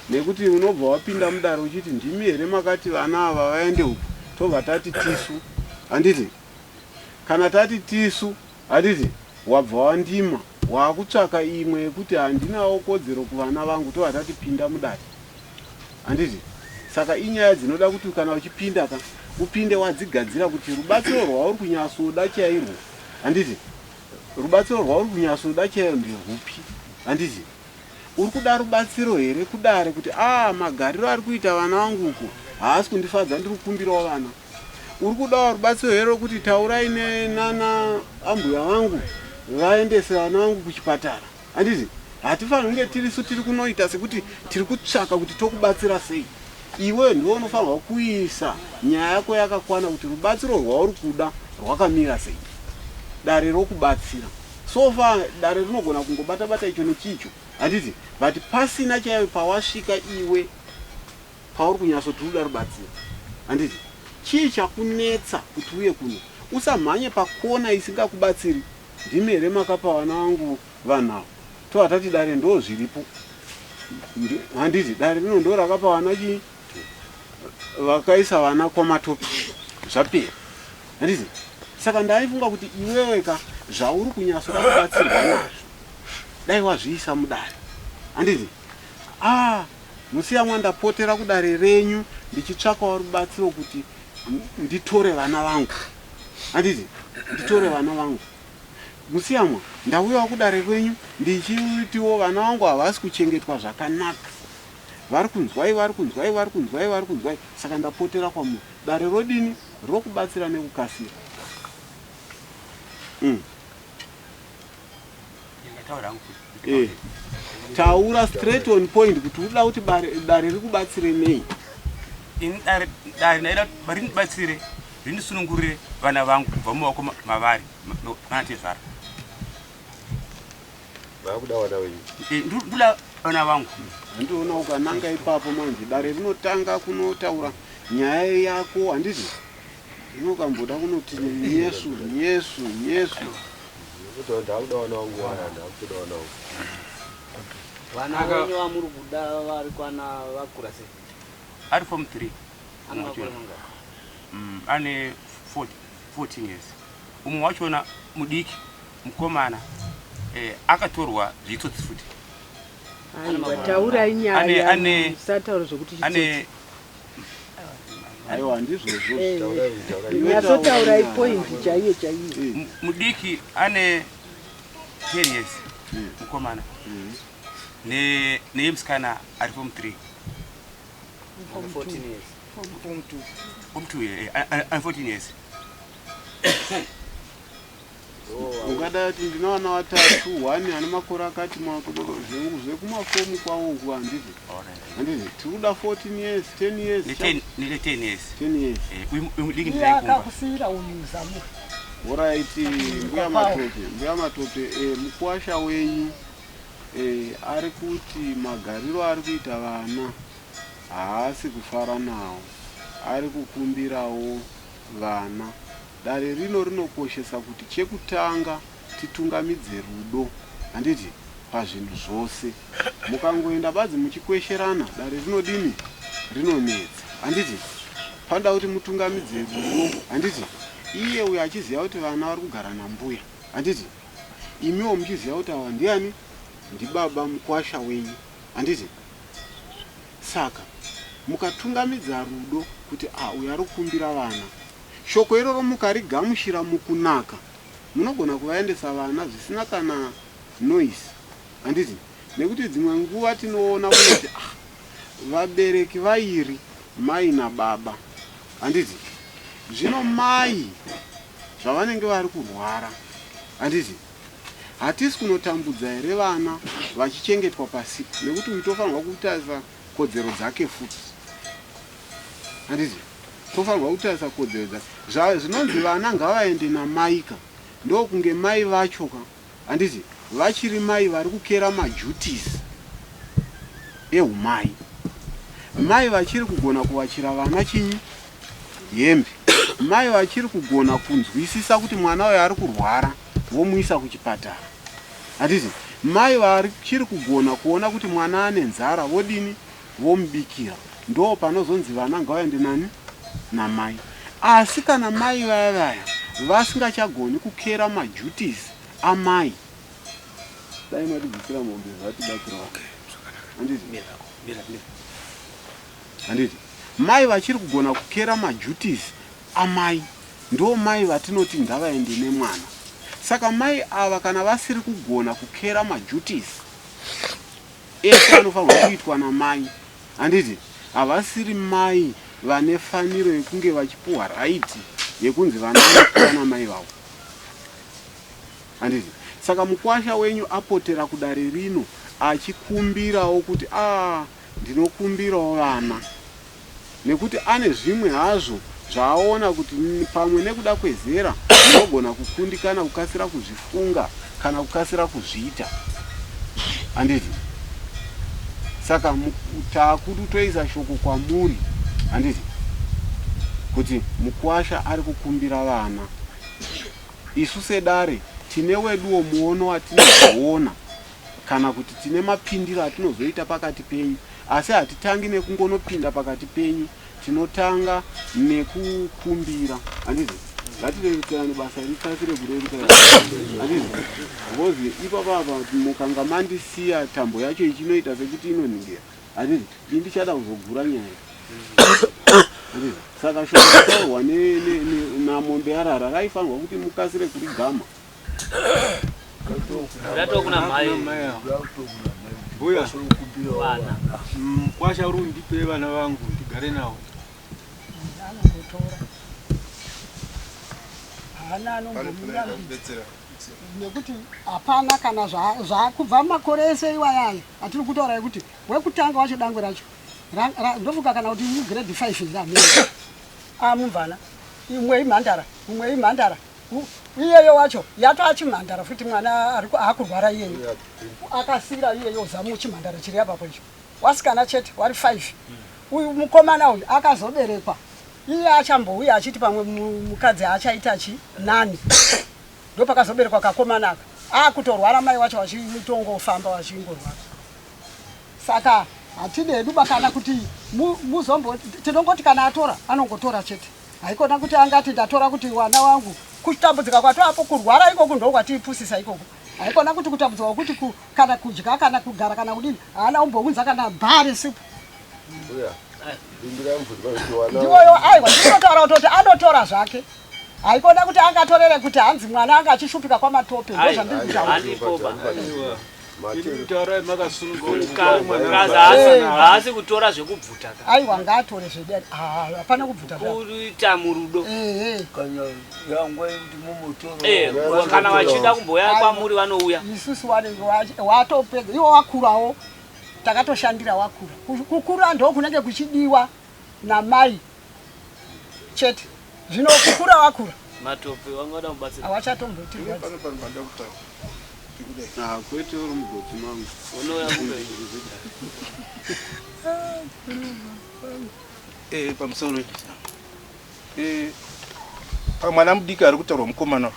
nekuti unobva wapinda mudare uchiti ndimi here makati vana ava vaende uku tobva tati tisu handiti kana tati tisu Handiti wabva wandima waakutsvaka imwe yekuti handinawo kodzero kuvana vangu tobva tati pinda mudare. Handiti saka inyaya dzinoda kuti kana uchipinda ka upinde wadzigadzira kuti rubatsiro rwauri kunyatsoda chairwo handiti rubatsiro rwauri kunyatsoda chairwo nderwupi handiti uri kuda rubatsiro here kudare kuti a ah, magariro ari kuita vana vangu uko haasi kundifadza ndiri kukumbirawo vana Uri kudawo rubatsiro here rwekuti taurai nana ambuya vangu vaendese vana vangu kuchipatara? Handiti hatifaniri kunge tirisu tiri kunoita sekuti tiri kutsvaka kuti tokubatsira sei. Iwe ndiwe unofanirwa kuisa nyaya yako yakakwana kuti rubatsiro rwauri kuda rwakamira sei. Dare rokubatsira. So far dare rinogona kungobata bata icho nechicho. Handiti but pasina chaiyo pawasvika iwe pauri kunyatsoti unoda rubatsiro handiti chii chakunetsa kuti uye kuno usamhanye pakona isingakubatsiri ndimi here makapa vana vangu vanhu ava tova tati dare ndo zviripo handiti dare rino ndo rakapa vana chii vakaisa vana kwamatopi zvapera handiti saka ndaifunga kuti iwewe ka zvauri kunyatsoda kubatsirwa nazvo dai wazviisa mudare handiti ah Musiyamwa ndapotera kudare renyu ndichitsvakawo rubatsiro kuti nditore vana vangu. Handiti? Nditore vana vangu. Musiyamwa ndauyawo kudare kwenyu ndichitiwo vana vangu havasi kuchengetwa zvakanaka. Vari kunzwai, vari kunzwai, vari kunzwai, vari kunzwai. Saka ndapotera kwamuri. Dare rodini? Rokubatsira nekukasira. Mm. Eh, taura straight on point kuti uda kuti dare rikubatsire nei ini dare dare ndaida rindibatsire rindisunungurire vana vangu kubva mumaoko mavari vanatezvara vakuda vana venyu eh, ndoda vana vangu handiona ukananga ipapo manje dare rinotanga kunotaura nyaya yako handiti Zvino ukamboda kunoti nyesu nyesu nyesu. Ndakuda vana vangu vaya ndakutoda vana vangu. Vana venyu vamuri kuda vari kwana vakura sei? Ari form 3. Ane makore mangani? Mm, ane 14 years. Umwe wachona mudiki mukomana eh, akatorwa zvitsotsi futi. Aiwa taurai nyaya. Usataura zvekuti chitsotsi. Ane aiwa handizvozvo eh, nyatsotaura ipoint chaiyo chaiyo eh. mudiki ane 10 years hmm. mukomana hmm. neye musikana ari form 3 form 2 ane 14 years Ungadai kuti ndine vana vatatu, one ane makore akati zvekumafomu kwavo uku handizvo? Handizvo? Tiri kuda 14 years, 10 years. Nine 10 years. 10 years. Eh, uyu mudiki Iye ndinaikumba. akakusiyira uyu zamu. Alright, mbuya Matope, mbuya Matope, eh, mukuwasha wenyu eh, ari kuti magariro ari kuita vana haasi kufara nawo, ari kukumbirawo vana. Dare rino rinokoshesa kuti chekutanga titungamidze rudo, handiti, pazvinhu zvose. Mukangoenda badzi muchikwesherana, dare rinodini? Rinonetsa, handiti? Panoda kuti mutungamidze rudo, handiti? Iye uyo achiziva kuti vana vari kugara nambuya, handiti? Imiwo muchiziva kuti ava ndiani? Ndibaba mukwasha wenyu, handiti? Saka mukatungamidza rudo kuti ah, uyo ari kukumbira vana, shoko iroro mukarigamuchira mukunaka, munogona kuvaendesa vana zvisina kana noise, handiti? Nekuti dzimwe nguva tinoona kuti ah, vabereki vairi, mai nababa, handiti? Zvino mai zvavanenge vari kurwara, handiti? Hatisi kunotambudza here vana vachichengetwa pasipo, nekuti uyu tofanirwa kutarisa kodzero dzake futi, handiti? Tofanirwa kutarisa kodzero dzake. Zvinonzi vana ngavaende namai ka, ndokunge mai vacho ka, handiti, vachiri mai vari kukera maduties ehumai, mai vachiri kugona kuwachira vana chinyi hembe, mai vachiri kugona kunzwisisa kuti mwana uyu ari kurwara vomuisa kuchipatara, handiti? Mai vachiri kugona kuona kuti mwana ane nzara vodini, vomubikira. Ndo panozonzi vana ngavaende nani? Namai. Asi kana mai vaya vaya vasingachagoni kukera maduties amai, dai matibvisira mombe zvatibatsirawo. Handiti? Handiti? Mai vachiri kugona kukera maduties amai ndo mai vatinoti ngavaende nemwana. Saka mai ava kana vasiri kugona kukera maduties ese anofanirwa kuitwa namai, handiti, havasiri mai vane faniro yekunge vachipuhwa right yekunzi vana vanopiwa namai vavo, handiti? Saka mukwasha wenyu apotera kudare rino achikumbirawo kuti a ndinokumbirawo vana, nekuti ane zvimwe hazvo zvaaona kuti pamwe nekuda kwezera munogona kukundikana kukasira kuzvifunga kana kukasira kuzviita, handiti? Saka takutoisa shoko kwamuri, handiti, kuti mukwasha ari kukumbira vana. Isu sedare tine weduwo muono watinozoona, kana kuti tine mapindiro atinozoita pakati penyu, asi hatitangi nekungonopinda pakati penyu, tinotanga nekukumbira, handiti? Ngatirerukirane basa rikasire kureruka, handiti? Because ipapa apa mukanga mandisiya tambo yacho ichinoita sekuti inoningira, handiti? Ini ndichada kuzogura nyaya, handiti? Saka shoko rataurwa namombe yarara raifanirwa kuti mukasire kurigama. Ndatokuna mai. Mbuya. Vana. Mukwasha uri undipe vana vangu ndigare navo. Anongotora. Haana anombomurambidza. Nekuti hapana kana zvakubva makore ese iwayaya atiri kutaura ekuti wekutanga wacho dangwe racho ndofunga kana kuti grade 5 here amene amumvana, imwe imhandara, umwe imhandara, iyeyo wacho yato achimhandara futi, mwana akurwara iyeyo akasira iyeyo zamu chimhandara chiri apapo icho, wasikana chete wari 5. Uyu mukomana uyu akazoberekwa iye achambouya achiti pamwe mukadzi achaita chi nani, ndopakazoberekwa kakomana aka akutorwara, mai wacho vachitongofamba vachingorwara. Saka hatidi hedu bakana kuti muzombo, tinongoti kana atora anongotora chete, haikona kuti angati ndatora kuti wana wangu. Kutambudzika kwatoapo kurwara ikoku ndokwatipusisa ikoko, haikona kuti kutambudzika kwekuti kana kudya kana kugara kana kudini, haana umbounza kana bhari sipo. Ndiwoyo, aiwa, ndinotaura kutoti anotora zvake, haikona kuti angatorere kuti hanzi mwana anga achishupika kwamatope, ndozvandiri kutaura. Handipo ba. Taurai makasununguka. Haasi kutora zvekubvuta ka. Aiwa ngaatore zvedare. Ah, hapana kubvuta. Kuita murudo. Kana yangwa yekuti mumutoro. Eh, kana vachida kumbouya kwamuri vanouya. Isusu vanenge watopedza iwo wakurawo. Takatoshandira wakura. Kukura ndokunenge kuchidiwa namai chete. Zvino kukura wakura. Matope wanga wada kubatsira. Hawachatombotirwadzi. Pano pano panoda kutaura. Ah, kwete uri mugotsi mangu. Unouya kumberi. Eh, pamusoro. Eh, pamwana mudiki ari kutaurwa mukomana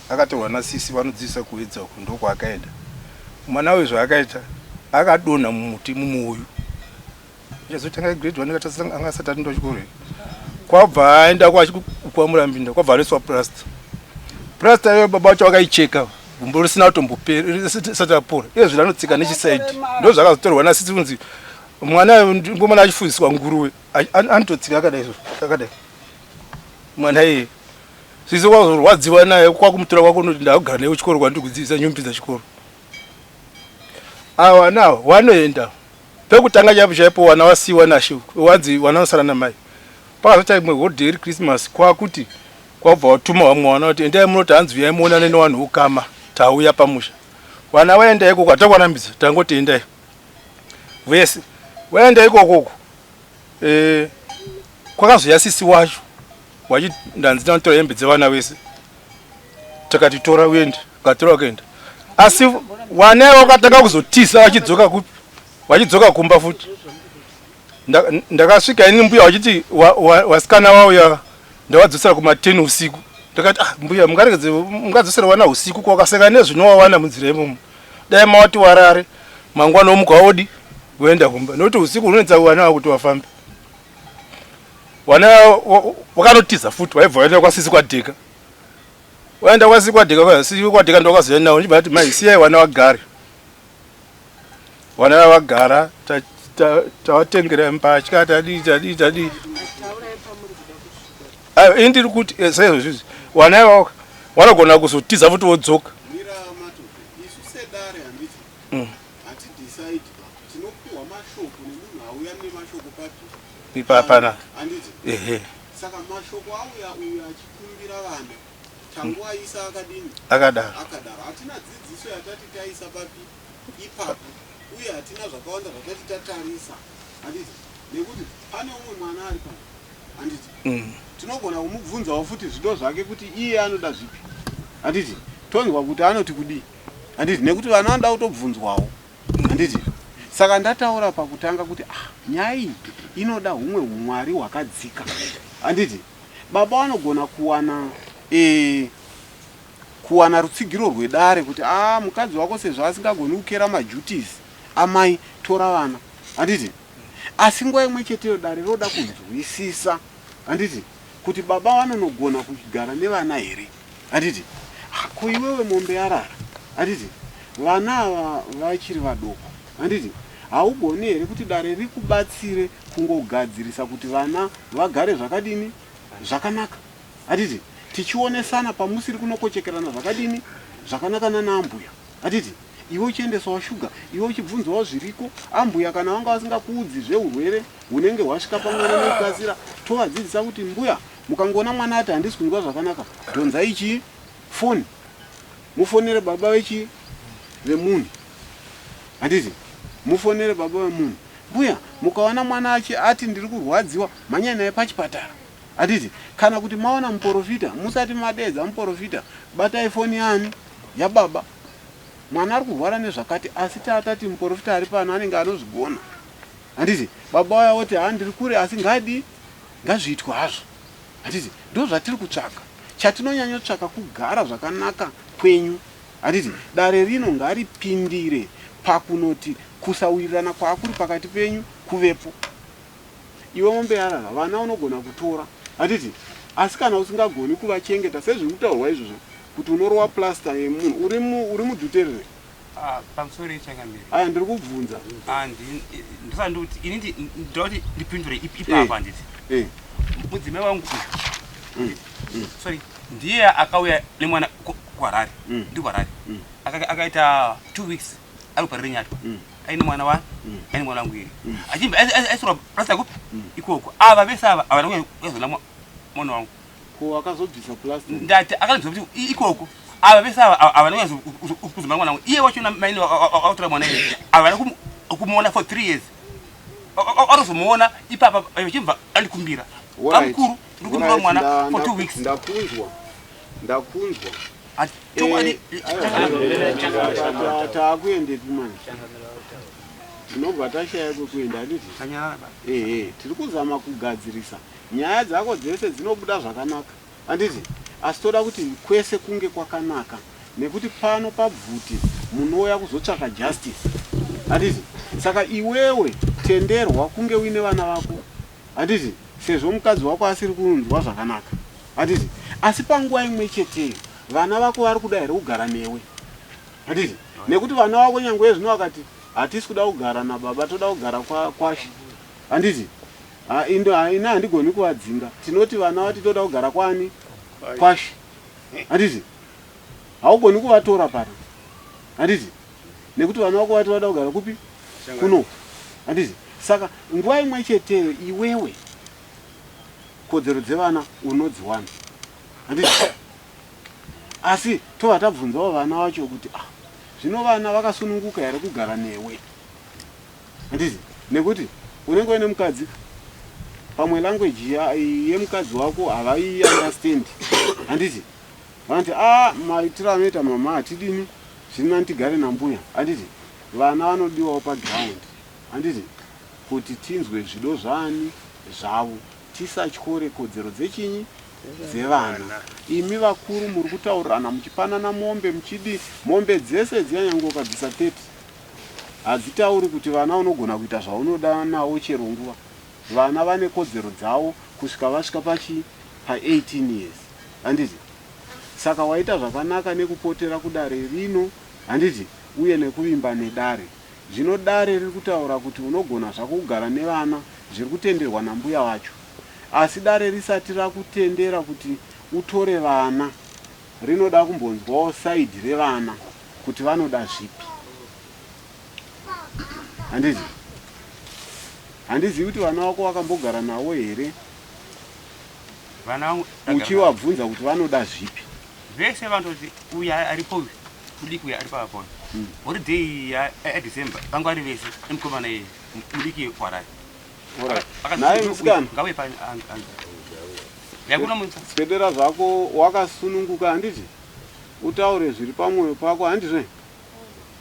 akatorwa nasisi vanodzidzisa kuedza uku ndokwaakaenda. Mwana uyu zvaakaita akadonha mumuti mumuuyu. Achazotanga grade 1 anga asati atenda chikoro here. Kwabva aenda kwaMurambinda kwabva anoiswa plaster. Plaster iyoyo baba vacho vakaicheka gumbo risina kutombopera risati rapora. Iye zvino anotsika nechisaidi. Ndozvakazotorwa nasisi kunzi mwana ngomana achifundiswa nguruve anototsika akadai akadai. Mwana iye sisi kwazorwadziwa naye kwakumutora kwako unoti ndakugara naye kuchikoro kwandiri kudzidzisa nyumbidza chikoro. Awa nawo wanoenda pekutanga chaipo chaipo wana wasiiwa nashe wanzi wana vanosara namai pakazoita imwe holiday iri Christmas kwakuti kwabva watuma vamwe wana kuti endai munoti hanzi uyai muonane newanhu ukama tauya pamusha wana waenda ikoko hatakwanambidza tangoti endai vese waenda ikokoko eh, kwakazoya sisi wacho wachi ndanzi ndanotora hembe dzevana vese takati tora uende akatora akaenda asi wana wakatanga kuzotiza vachidzoka kupi vachidzoka kumba futi ndakasvika ini mbuya vachiti wasikana wauya ndavadzosera kuma 10 usiku ndakati ah mbuya mungaregedze mungadzosera wana usiku kwakaseka nezvinowawana munzira imomo dai mawati warare mangwana omuka wodi voenda kumba nokuti usiku unonetsa wana wakuti wafambe wana wakanotiza futi waibva waenda kwasisi kwadheka waenda kwasisi kwadheka kwasisi kwadheka ndokazouya nawo ndichibva ndati mai siyai wana wagare wana vagara tawatengera mbatya tadii tadii tadii ayo ini ndiri kuti eh, saizvozvizvi wana ivavo wanogona kuzotiza futi wodzoka ipapana ehe saka mashoko auya uyo achikumbira vana tangoaisa akadini akadaro akadaro hatina dzidziso yatati taisa papi ipapo uye hatina zvakawanda zvatati tatarisa handiti nekuti pane umwe mwana ari pano handiti mm. tinogona kumubvunzawo futi zvido zvake kuti iye anoda zvipi handiti tonzwa kuti anoti kudii handiti nekuti vana vanoda kutobvunzwawo handiti saka ndataura pakutanga kuti ah, nyaya iyi inoda humwe humwari hwakadzika handiti baba vanogona kuwana e, kuwana rutsigiro rwedare kuti a ah, mukadzi wako sezvo asingagoni kukera maduties amai tora vana handiti asi nguva imwe cheteyo dare roda kunzwisisa handiti kuti baba vanonogona kugara nevana here handiti ah, ko iwewe mombe yarara handiti vana ava vachiri vadoko handiti haugoni here kuti dare rikubatsire kungogadzirisa kuti vana vagare zvakadini zvakanaka hatiti tichionesana pamusiri kunokochekerana zvakadini zvakanaka nana ambuya hatiti iwe uchiendesawo shuga iwe uchibvunzawo zviriko ambuya kana vanga vasingakuudzi zveurwere hunenge hwasvika pamwana nekukasira tovadzidzisa kuti mbuya mukangoona mwana ati handisi kunzwa zvakanaka dhonzai chii foni mufonere baba vechii vemunhu handiti mufonere baba vemunhu mbuya mukaona mwana achi ati ndiri kurwadziwa mhanyai naye pachipatara handiti kana kuti maona muporofita musati madeedza muporofita batai foni yani yababa mwana ari kurwara nezvakati asi tatati muporofita ari pano anenge anozvigona handiti baba waya woti ha ndiri kure asi ngadi ngazviitwe hazvo handiti ndo zvatiri kutsvaka chatinonyanyotsvaka kugara zvakanaka kwenyu Handiti dare rino ngaripindire pakunoti kusawirirana kwaakuri pakati penyu kuvepo. Iwe mombe yarara, vana unogona kutora. Handiti? Asi kana usingagoni kuvachengeta sezviri kutaurwa izvozvo kuti unorowa plaster yemunhu uri mu, uri mudhuterere. Ah, pamusoro yechangamire. Aya ndiri kubvunza. Ah, ndisati ndikuti ini ndinoda kuti ndipindure ipapa handiti. Eh. Mudzimai wangu uyu. Sorry, ndiye akauya nemwana kuHarare. Ndi kuHarare. Akaita 2 weeks ari kuParirenyatwa aine mwana wa aine mwana wangu iri achibva aisirwa plasta kupi ikoko. Ava vese ava havana kuzoona mwana wangu. Ko akazobvisa plasta? Ndati akanzwa kuti ikoko ava vese ava havana kuzomara mwana wangu. Iye wacho maini autora mwana iye havana kumuona for 3 years. Anozomuona ipapa vachibva andikumbira bamukuru, ndikumbira mwana for 2 weeks. Ndakunzwa, ndakunzwa. Chokwadi. Taakuendepi manje? Tinobva tashaya kwekuenda, handiti? Ehe, tiri kuzama kugadzirisa nyaya dzako dzese, dzinobuda zvakanaka, handiti? Asi toda kuti kwese kunge kwakanaka, nekuti pano pabvuti munouya kuzotsvaka justice, handiti? Saka iwewe tenderwa kunge uine vana vako, handiti, sezvo mukadzi wako asiri kunzwa zvakanaka, handiti? Asi panguva imwe cheteyo vana vako vari kuda here kugara newe, handiti? Nekuti vana vako nyange zvino vakati hatisi kuda kugara nababa, toda kugara kwashe, handiti? Indo ina handigoni kuvadzinga. Tinoti vana vati toda kugara kwani? Kwashe, handiti? Haugoni kuvatora pano, handiti? Nekuti vana vako vati vada kugara kupi? Kuno, handiti? Saka nguva imwe cheteyo iwewe kodzero dzevana unodziwana, handiti? Asi tobva tabvunzawo vana vacho kuti, ah, zvino vana vakasununguka here kugara newe, handiti? Nekuti unenge uine mukadzi, pamwe language yemukadzi wako havai understand, handiti? Vanoti, a maitiro anoita mama hatidini, zviri nani tigare nambuya, handiti? Vana vanodiwawo paground, handiti, kuti tinzwe zvido zvaani zvavo, tisatyore kodzero dzechinyi dzevana. Imi vakuru muri kutaurirana muchipanana mombe, muchidi mombe dzese dziya, nyange ukabvisa 30 hadzitauri kuti vana unogona kuita zvaunoda navo chero nguva. Vana vane kodzero dzavo kusvika vasvika pachi pa18 years, handiti? Saka waita zvakanaka nekupotera kudare rino, handiti, uye nekuvimba nedare. Zvino dare riri kutaura kuti unogona zvako kugara nevana, zviri kutenderwa nambuya vacho. Asi dare risati rakutendera kuti utore vana, rinoda kumbonzwawo side revana kuti vanoda zvipi, handiti? Handizivi kuti vana vako vakambogara navo here. Vana vangu? Uchivabvunza kuti vanoda zvipi. Vese vanototi uya aripo uyu mudiki, uya ari paapona holiday yaDecember vanga vari vese nemukomana iye mudiki kuHarare. Naye musikana. Ngauye yakuna. Swedera zvako wakasununguka, handiti? Utaure zviri pamwoyo pako, handizve?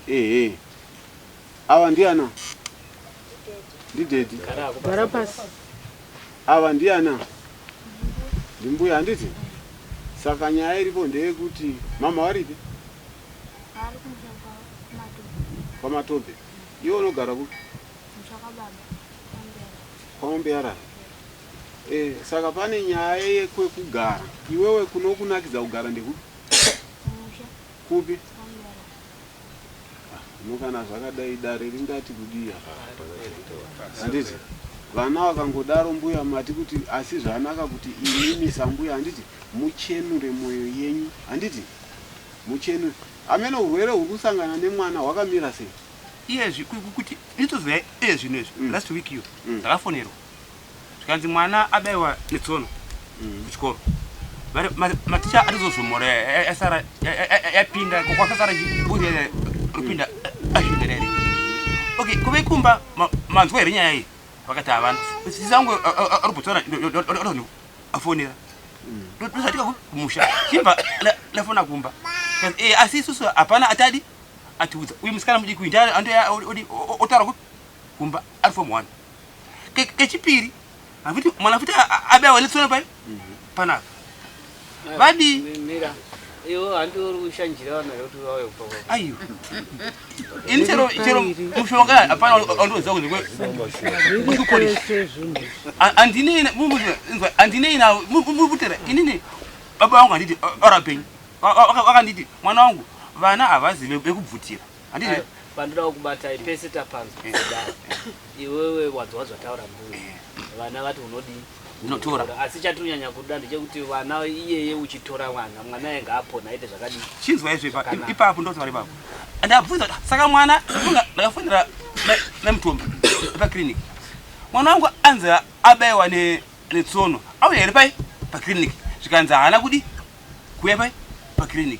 Ehe, ava ndiana? Ndidaddy. Gara pasi. Ava ndiana? Ndimbuya, handiti? Saka nyaya iripo ndeyekuti mama varipi? Ari kumusha kwaMatope. KwaMatope. Iwe unogara kupi? Musha kwababa, kwambera. KwaMbeyarara. Saka pane nyaya yekwekugara. Iwewe kunokunakidza kugara ndekupi? Musha. Kupi? Kwambera. Hino kana zvakadai dare ringati kudii? Handiti vana vakangodaro, mbuya mati kuti asi zvanaka kuti imimi sambuya, handiti, muchenure mwoyo yenyu, handiti? Muchenure amene urwere huri kusangana nemwana hwakamira sei? Iyezvi kuti nditozoya iye zvino izvi. Last week iyo ndakafonerwa zvikanzi mwana abayiwa netsono kuchikoro. Maticha atizozvomora yasara yapinda kwakasara rupinda asvinda rere. Okay, kuve kumba manzwa here nyaya iyi? Vakati havana. Sisi angu ari Botswana afonera, ndozatika kumusha chibva ndafona kumba. Asi isusu hapana atadi atiudza. Uyu musikana mudiki uyu otaura kumba ari form one. Kechipiri hafuti mwana futi abayiwa netsono pai panapa vadii? Mira, iwe handi uri kushanjira vanhu here kuti vauye kubva kwako? Aiwa, ini chero chero mushonga hapana andoziva kunze. Zviri kwese zvinhu. Handinei, handinei nawo mutera. Inini baba vangu, handiti, vari vapenyu, vakanditi, mwana wangu, vana havazi vekubvutira, handiti? Aiwa, pandoda kukubatai pese tapanzwa kudai. Iwewe wanzwa zvataura mbuya, vana vati unodii? Ndinotora. Asi chatiri kunyanya kuda ndechekuti vana iyeye uchitora mwana, mwana iye ngaapone aite zvakadii. Chinzwa izvo Zvakanaka. ipapo ndotaura ipapo. Ndabvunza kuti, saka mwana funga ndakafonera nemutombo paclinic. Mwana wangu anzi abaiwa netsono. Auya here pai paclinic? Zvikanzi haana kudi kuuya pai paclinic.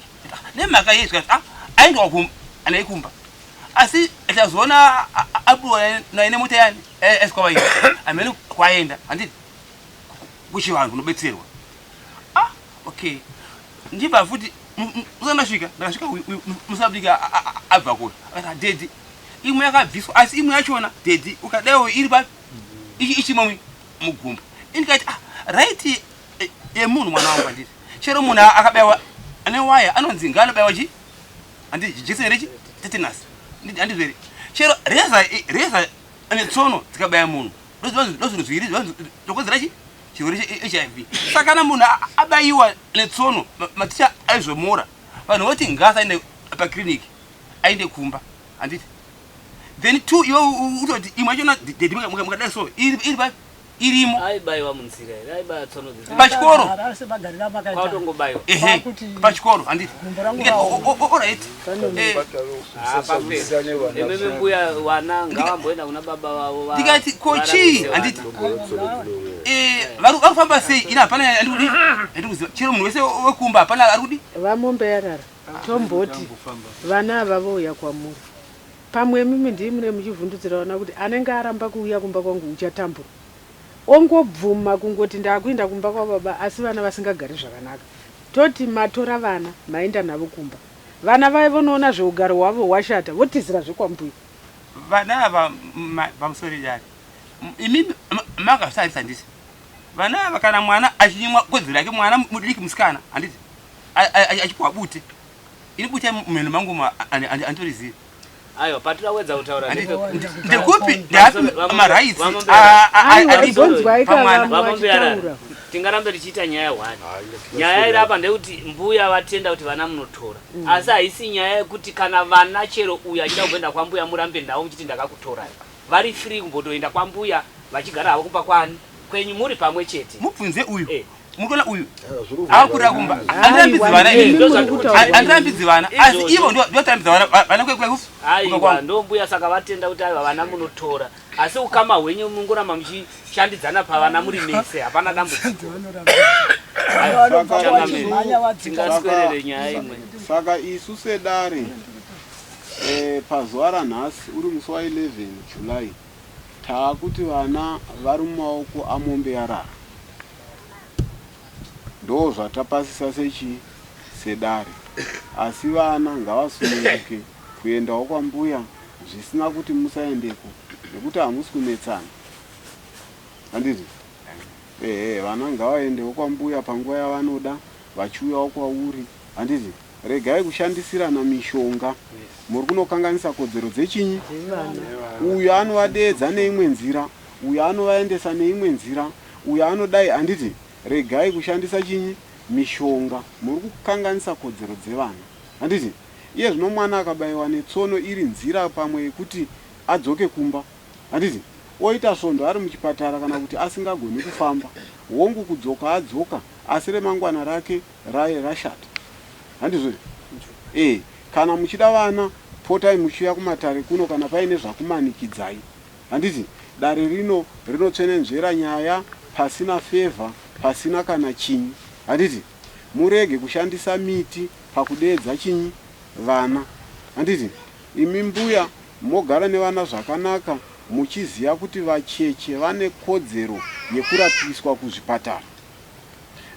Nemhaka yei? Zvikanzi ah, aendawo anaye kumba. Asi tazoona abuwa naye nemota yani eskwavaita. Amene kwaenda handiti kuchivanhu kunobetserwa. Ah, okay. Ndibva futi musandasvika ndakasvika musabika abva kure akati dhedhi imwe yakabviswa asi imwe yachona dhedhi ukadaiwo iri papi ichimo mugumbo. Indikati ah, right yemunhu mwana wangu handiti chero munhu akabaiwa ane waya anonzi ngaanobaiwa chi handiti jekiseni rechi tetanus handizvo here? Chero reza reza netsono dzikabaya munhu ndozvinhu zviviri zvokonzera chi chirwere cheHIV. Saka kana munhu abayiwa netsono maticha aizvomora vanhu voti ngaasaende paclinic aende kumba handiti. Then two iwe utoti imwe yachona dhedhi mukadai so iri papi irimo. Aibaiwa munzira here? Aibaya tsono dzidzi. Pachikoro. Vagara semagariro amakaita. Kwautongobaiwa. Ehe, Kwakuti pachikoro handiti. gumbo rangu Ndikati, raoma. Alright. Ah, pafe. Imimi mbuya vana ngavamboenda kuna baba vavo Ndikati ko chii varapise vana. handiti. Vari kufamba sei? Ina hapana andikudi andikuziva chero munhu wese wekumba hapana ari kudi. Vamombe yarara tomboti vana ava vouya kwamuri pamwe imimi ndii mune muchivhundutsira vana kuti anenge aramba kuuya kumba kwangu uchatambura ongobvuma kungoti ndakuenda kumba kwababa asi vana vasingagari zvakanaka. Toti matora vana maenda navo kumba vana vaye vonoona zveugaro hwavo hwashata votizira zvekwambuya. Vana ava pamusoro dare imi makazvitarisa handiti vana ava kana mwana achinyimwa kodzero yake mwana mudiki musikana handiti achipuwa bute ini bute mumhino mangu anditorizivi. Aiwa, patirawedza kutaura Ndekupi ndeapi marights Aiwa, ibvonzwai pamwana? kavamwe vachitaura. Tingarambe tichiita nyaya one. Nyaya iri apa ndeyekuti mbuya vatenda kuti vana munotora, asi haisi nyaya yekuti kana vana chero uyu achida kumboenda kwambuya murambe ndavo muchiti ndakakutorai. Vari free kumbotoenda kwambuya vachigara havo kumba kwani kwenyu muri pamwe chete. Mubvunze uyu Eh. mukuona uyu akurira kumba andirambidzi vana Imi inini. muri kutaura. Andirambidzi vana asi Izvozvo. ivo ndiotarambidza vana vana kwekwe Aiwa, kwangu. ndo mbuya saka vatenda kuti aiwa vana munotora, asi ukama hwenyu mungoramba muchishandidzana pavana muri mese, hapana dambudziko. Vanobva Saka vachimhanya vadzika. Tingaswerere nyaya imwe. Saka isu sedare pazuva ranhasi uri musi wa11 July taakuti vana vari mumaoko amombe yarara. Ndo zvatapasisa sechi sedare, asi vana ngavasununguke kuendawo kwambuya zvisina kuti musaendeko nekuti hamusi kunetsana handiti. Ehe, vana ngavaendewo kwambuya panguva yavanoda vachiuyawo kwauri handiti. Regai kushandisirana mishonga, muri kunokanganisa kodzero dzechinyi. Uyu anovadeedza neimwe nzira, uyu anovaendesa neimwe nzira, uyu anodai handiti. Regai kushandisa chinyi mishonga, muri kukanganisa kodzero dzevana handiti. Iye zvino mwana akabayiwa netsono iri nzira pamwe yekuti adzoke kumba handiti, oita svondo ari muchipatara kana kuti asingagoni kufamba, hongu kudzoka adzoka asi remangwana rake rashata handizvo? E, kana muchida vana potai muchiuya kumatare kuno kana paine zvakumanikidzai handiti. Dare rino rinotsvenenzvera nyaya pasina favour pasina kana chinyi handiti. Murege kushandisa miti pakudeedza chinyi vana handiti. Imi mbuya mogara nevana zvakanaka muchiziva kuti vacheche vane kodzero yekurapiswa kuzvipatara.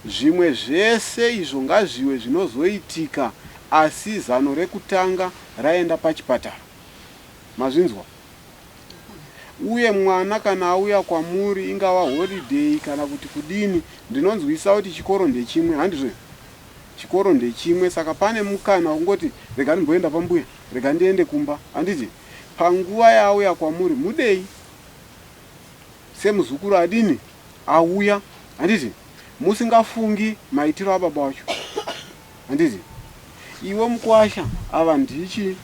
Zvimwe zvese izvo ngazviwe zvinozoitika asi zano rekutanga raenda pachipatara. Mazvinzwa? Uye mwana kana auya kwamuri ingava holiday kana kuti kudini, ndinonzwisa kuti chikoro ndechimwe handizvo? Chikoro ndechimwe saka pane mukana wekungoti rega ndimboenda pambuya, rega ndiende kumba handiti? Panguva yaauya kwamuri mudei semuzukuru adini auya handiti? Musingafungi maitiro ababa wacho handiti? Iwe mukwasha ava ndichi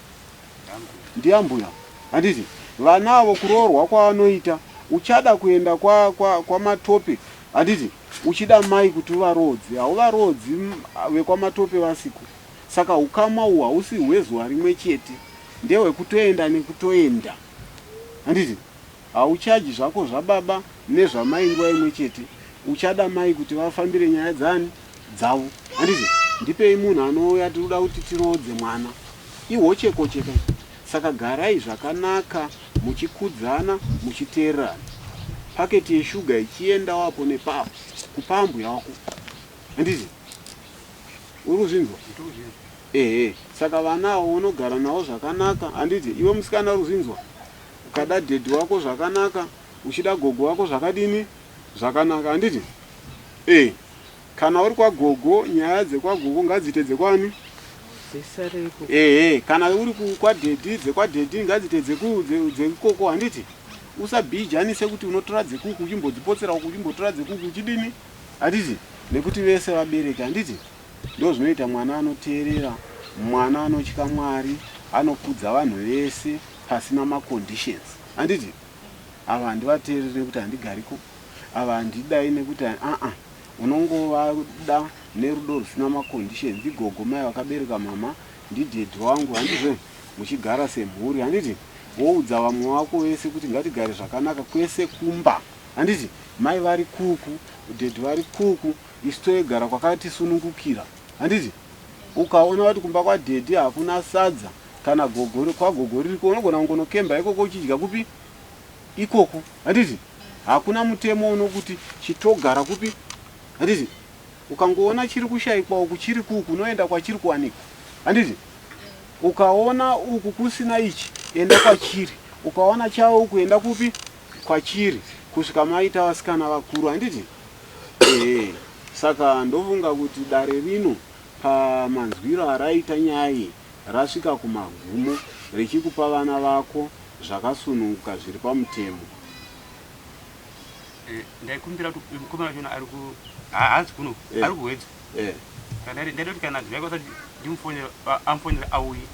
ndiyambuya handiti? Vana avo kuroorwa kwavanoita uchada kuenda kwamatope kwa Handiti uchida mai kuti uvaroodze, hauvaroodzi vekwaMatope vasiko. Saka hukama uhu hausi hwezuva rimwe chete, ndehwekutoenda nekutoenda. Handiti hauchaji zvako zvababa nezvamai nguva imwe chete. Uchada mai kuti vafambire nyaya dzani? Dzavo. Handiti ndipei munhu anouya tiri kuda kuti tiroodze mwana. Ihochekocheka. Saka garai zvakanaka muchikudzana muchiteererana. Paketi yeshuga ichiendawo apo nepapo kupa ambuya wako. Handiti? Uri kuzvinzwa? Ehe. Saka vana avo unogara navo zvakanaka. Handiti? Iwe musikana uri kuzvinzwa? Ukada dhedhi wako zvakanaka, uchida gogo wako zvakadini? Zvakanaka. Handiti? Eh. Kana uri kwagogo, nyaya dzekwagogo ngadziite dzekwani? Ehe, kana uri kwadhedhi, dzekwadhedhi ngadziite dzekukoko, handiti? Usabhijanise kuti unotora dzekuku uchimbodzipotsera uku, uchimbotora dzekuku uchidini? Handiti? Nekuti vese vabereki, handiti? Ndozvinoita mwana anoteerera, mwana anotya Mwari, anokudza vanhu vese pasina maconditions. Handiti? Ava handivateereri nekuti handigariko, ava handidai nekuti aa Unongovada nerudo rusina maconditions ndigogo mai vakabereka mama ndidaddy wangu handizvo muchigara semhuri handiti woudza vamwe vako vese kuti ngatigare zvakanaka kwese kumba handiti mai vari kuku daddy vari kuku isu toigara kwakatisunungukira handiti ukaona kuti kumba kwadaddy hakuna sadza kana gogo kwagogo ririko unogona kungonokemba ikoko uchidya kupi ikoko handiti Hakuna mutemo unokuti chitogara kupi handiti ukangoona chiri kushaikwa uku chiri kuku unoenda kwachiri kuwanikwa handiti ukaona uku kusina ichi enda kwachiri ukaona chavo uku enda kupi kwachiri kusvika maita vasikana vakuru handiti ehe saka ndofunga kuti dare rino pamanzwiro araita nyaya iyi rasvika kumagumo richikupa vana vako zvakasununguka zviri pamutemo. Eh, ndaikumbira kuti uyu mukomana wachona ari ku haasi kuno eh. ari kuhwedza eh. ndaida kuti kana dzimai kwasati ndimufonere amufonere auye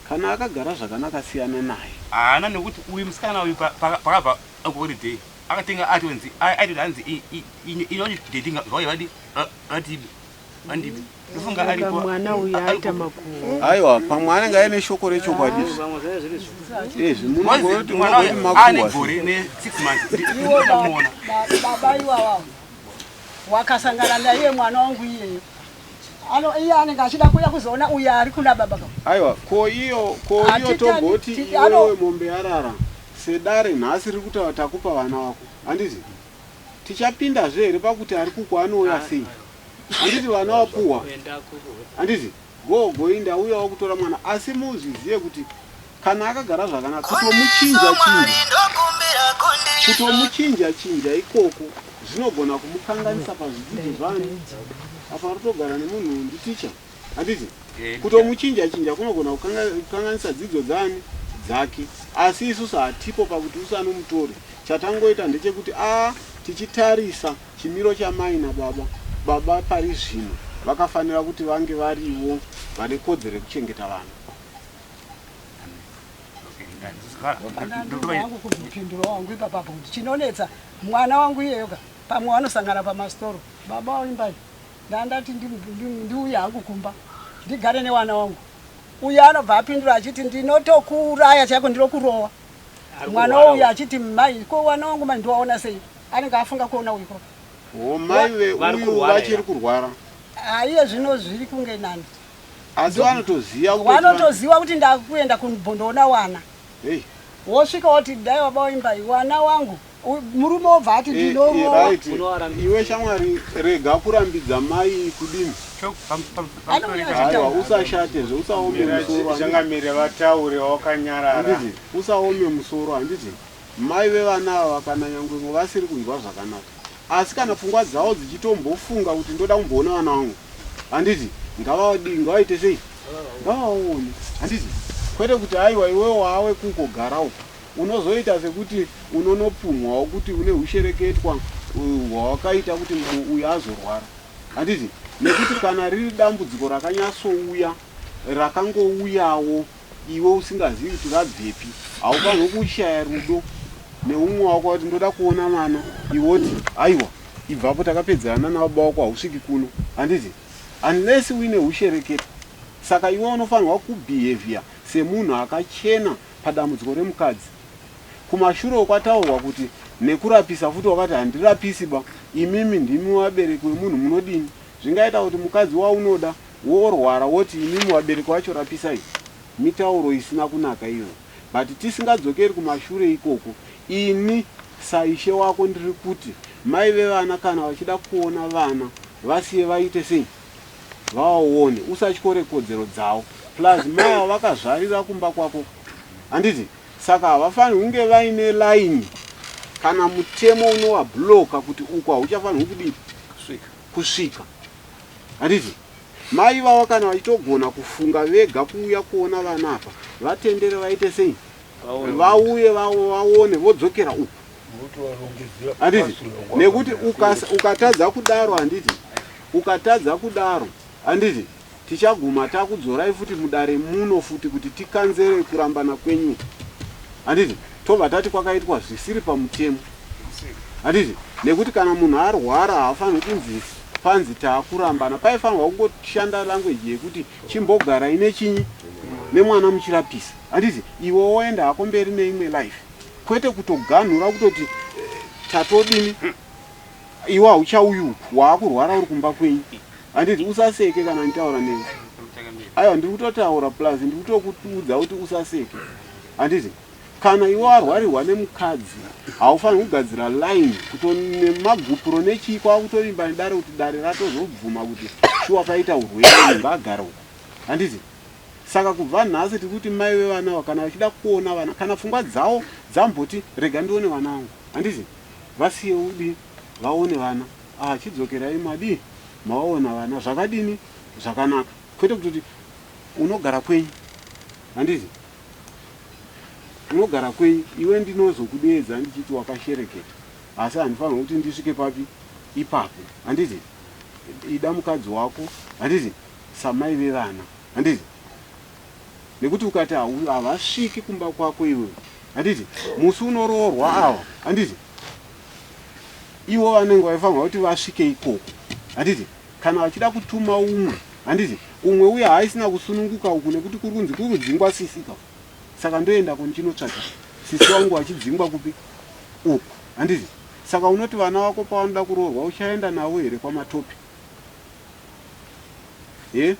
kana akagara zvakanaka siyana naye haana nekuti uyu musikana uyu pakabva holiday akatenga atonzi aitoti hanzi inoti dedi ngauye vadi vatibe Vandibe. Ndofunga Saka aripo. mwana uyu aita makuhwa. Aiwa, pamwe anenge aine shoko rechokwadi. Izvi munogoti Mwana munogoti uyu ane makuhwa. gore ne 6 months. Iwo Ndinoda kumuona. baba iwawawo wakasangana naiye mwana wangu iyeyo ano iye anenge achida kuuya kuzoona uyo ari kuna baba ka Aiwa, ko iyo ko iyo Hatitani- togoti ti- ano- iwewe mombe yarara sedare nhasi riri kutaura takupa vana vako. Handiti? Tichapindazve here pakuti ari kuku anouya sei? Handiti vana vapuhwa? Handiti? Gogo inda uya wakutora mwana asi muzvizive kuti kana akagara zvakanaka kutomuchinja chinja kutomuchinja chinja ikoko zvinogona kumukanganisa pazvidzidzo zvani apa arikutogara nemunhu nditicha handiti kutomuchinja chinja kunogona kukanganisa dzidzo dzani dzake asi isusu hatipo pakuti usanomutore Chatangoita ndechekuti a tichitarisa chimiro chamai nababa, baba pari zvino vakafanira kuti vange varivo vane kodzero yekuchengeta vana. Wangu kuzopindura wangu ipapapo kuti chinonetsa mwana wangu iyeyoka pamwe vanosangana pamasitoro baba waimbai ndandati ndiuye hangu kumba ndigare newana wangu uyo anobva apindura achiti ndinotokuuraya chaiko ndinokurowa mwana uyu achiti mai ko wana wangu mai ndiwaona sei anenge afunga kuona uyu ko oh, mai veuyu vachiri kurwara ah, iye zvino zviri kunge nani asi vanotoziva vanotoziva kuti ndakuenda kumbondoona wana wosvika woti dai waba waimbai wana wangu murume wobva ati eh, ndinoroa eh, iwe shamwari rega kurambidza mai kudini aiwa usashatezve usaome musoro changamire vataure wakanyarara usaome musoro handiti mai vevana ava kana nyangwe vasiri kunzwa zvakanaka asi kana pfungwa dzavo dzichitombofunga kuti ndoda kumboona vana vangu handiti ngavadii ngavaite sei ngavaone handiti kwete kuti aiwa iwe wawe kungogara uko Unozoita sekuti unonopumhwawo kuti une hushereketwa hwawakaita kuti uyu azorwara. Handiti? Nekuti kana riri dambudziko rakanyatsouya, rakangouyawo iwe usingazivi kuti rabvepi, haufanirwi kushaya rudo neumwe wako kuti ndoda kuona mwana, iwe woti aiwa. Ibvapo takapedzerana nababa wako hausviki kuno. Handiti? Unless uine hushereketwa. Saka iwe unofanirwa kubehavior semunhu akachena padambudziko remukadzi. Kumashure kwataurwa kuti nekurapisa futi wakati handirapisi ba imimi ndimi vabereki wemunhu munodini? Zvingaita kuti mukadzi waunoda worwara woti imimi vabereki vacho rapisai? Mitauro isina kunaka iyoyo. But tisingadzokeri kumashure ikoko ini saishe wako ndiri kuti mai vevana kana vachida kuona vana vasiye vaite sei? Vawaone usatyore kodzero dzavo plus mai ava vakazvarira kumba kwako handiti saka havafanirwi kunge vaine line kana mutemo unovabloka kuti uku hauchafanirwi kudii kusvika handiti mai ivava kana vachitogona kufunga vega kuuya kuona vana apa vatendere vaite sei vauye vaone vodzokera uku handiti nekuti ukatadza kudaro handiti ukatadza kudaro handiti tichaguma takudzorai futi mudare muno futi kuti tikanzere kurambana kwenyu handiti tobva tati kwakaitwa zvisiri pamutemo handiti nekuti kana munhu arwara haafanirwi kunzi panzi taakurambana paifanirwa kungoshanda language yekuti chimbogarai nechinyi nemwana muchirapisa handiti iwe woenda hako mberi neimwe life kwete kutoganhura kutoti eh, tatodini iwe hauchauyi uku waakurwara uri kumba kwenyu handiti usaseke kana nditaura newe aiwa ndiri kutotaura plus ndiri kutokuudza kuti usaseke handiti kana iwe warwarirwa nemukadzi haufaniri kugadzira line kuto nemagupuro nechii kwakutovimba nedare kuti dare ratozobvuma kuti shuwa paita urwere munhu ngaagare uko handiti Saka kubva nhasi tiri kuti mai vevana ava kana vachida kuona vana kana pfungwa dzavo dzamboti rega ndione vana vangu handiti vasiye udi vaone vana ah chidzokerai madii mawaona vana zvakadini zvakanaka kwete kutoti unogara kwenyu handiti unogara kwenyu iwe ndinozokudeedza ndichiti wakashereketa asi handifanirwa kuti ndisvike papi ipapo handiti ida mukadzi wako handiti samai vevana handiti nekuti ukati havasviki kumba kwako iwewe handiti musi unoroorwa ava handiti ivo vanenge vaifanirwa kuti vasvike ikoko handiti kana vachida kutuma umwe handiti umwe uye haaisina kusununguka uku nekuti kuri kunzi kuri kudzingwa sisi ka saka ndoendako ndichinotsvaga sisi wangu vachidzingwa kupi uku handiti saka unoti vana vako pavanoda kuroorwa uchaenda navo here kwamatopi He?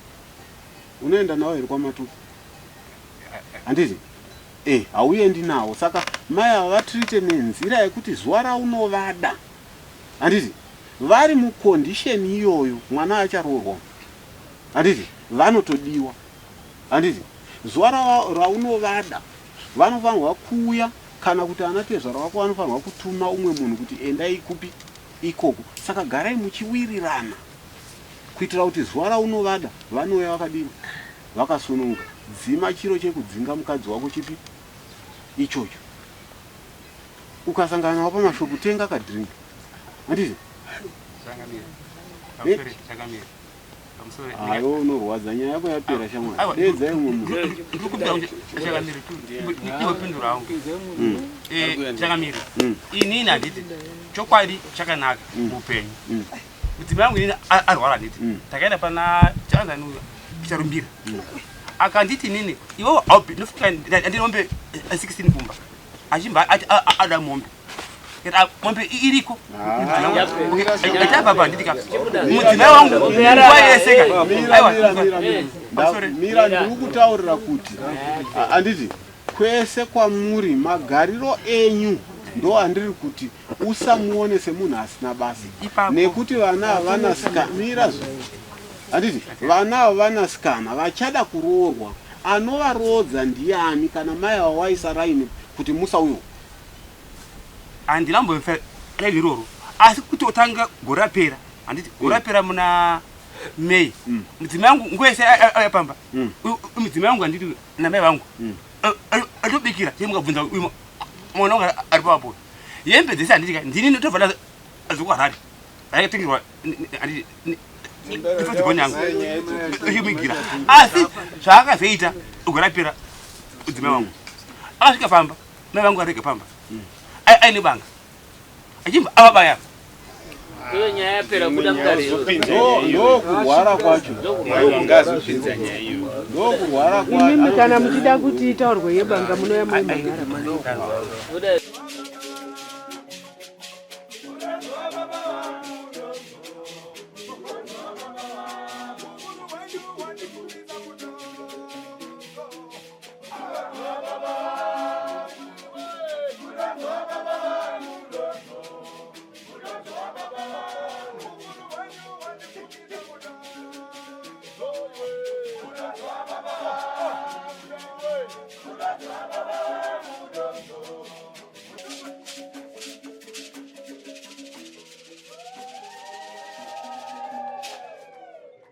Unoenda nawo here kwaMatupi? Handiti? Eh, hauendi nawo. Saka mai ava vatrite nenzira yekuti zuva raunovada. Handiti? Vari mucondition iyoyo mwana acharoorwa. Handiti? Vanotodiwa. Handiti? Zuva raunovada vanofanirwa kuuya kana kuti ana tezvara vako vanofanirwa kutuma umwe munhu kuti endai kupi ikoko. Saka garai muchiwirirana. Kuitira kuti zuva raunovada vanouya vakadini? Vakasununguka. Dzima chiro chekudzinga mukadzi wako chipi? Ichocho. Ukasangana navo pamashopu tenga kadrink. Handiti? Changamire. Pamusoro changamire. Pamusoro. Hayo unorwadza nyaya yako yapera shamwari. Deedzai umwe munhu. Ndikukumbira kuti changamire iwe pindura hangu. Eh changamire. Inini handiti chokwadi chakanaka muupenyu. Mudzimai wangu inini arwara handiti mm. takaenda pana chanzani uyo Charumbira mm. akanditi inini iwewe aubi ndofunga ndine mombe 16 eh, kumba achimba ati ada mombe mombe iriko atababa handiti ka mudzimai wangu nguva yese ka aiwa mira ndiri kutaurira kuti handiti kwese kwamuri magariro enyu ndo andiri kuti usamuone semunhu asina basa nekuti vana havana mira handiti vana ava vanasikana vachada kuroorwa anovaroodza ndiani kana mai ava waisa raini kuti musauyo handina mbofa raini iroro asi kuti otanga gore rapera handiti gore rapera muna may mm. mudzimai wangu nguva yese auya pamba mm. mudzimai wangu handiti namai vangu mm. atobikira chemukabvunza mwana wangu ari papo hembe dzese handitika ndini ndotobva dzokuharare aikatengerwa ifadzigoni yangu ichimugira asi zvaakazoita ugorapira mudzimai wangu akasvika pamba mai vangu arega pamba aine banga achibva avabaya. Iyo nyaya yapera kuda mudare ndokurwara kwacho. Ngazopinza nyaya iyo. Ndokurwara kwacho. Imimi kana muchida kuti itaurwe yebanga munouya moimhan'ara. Buda.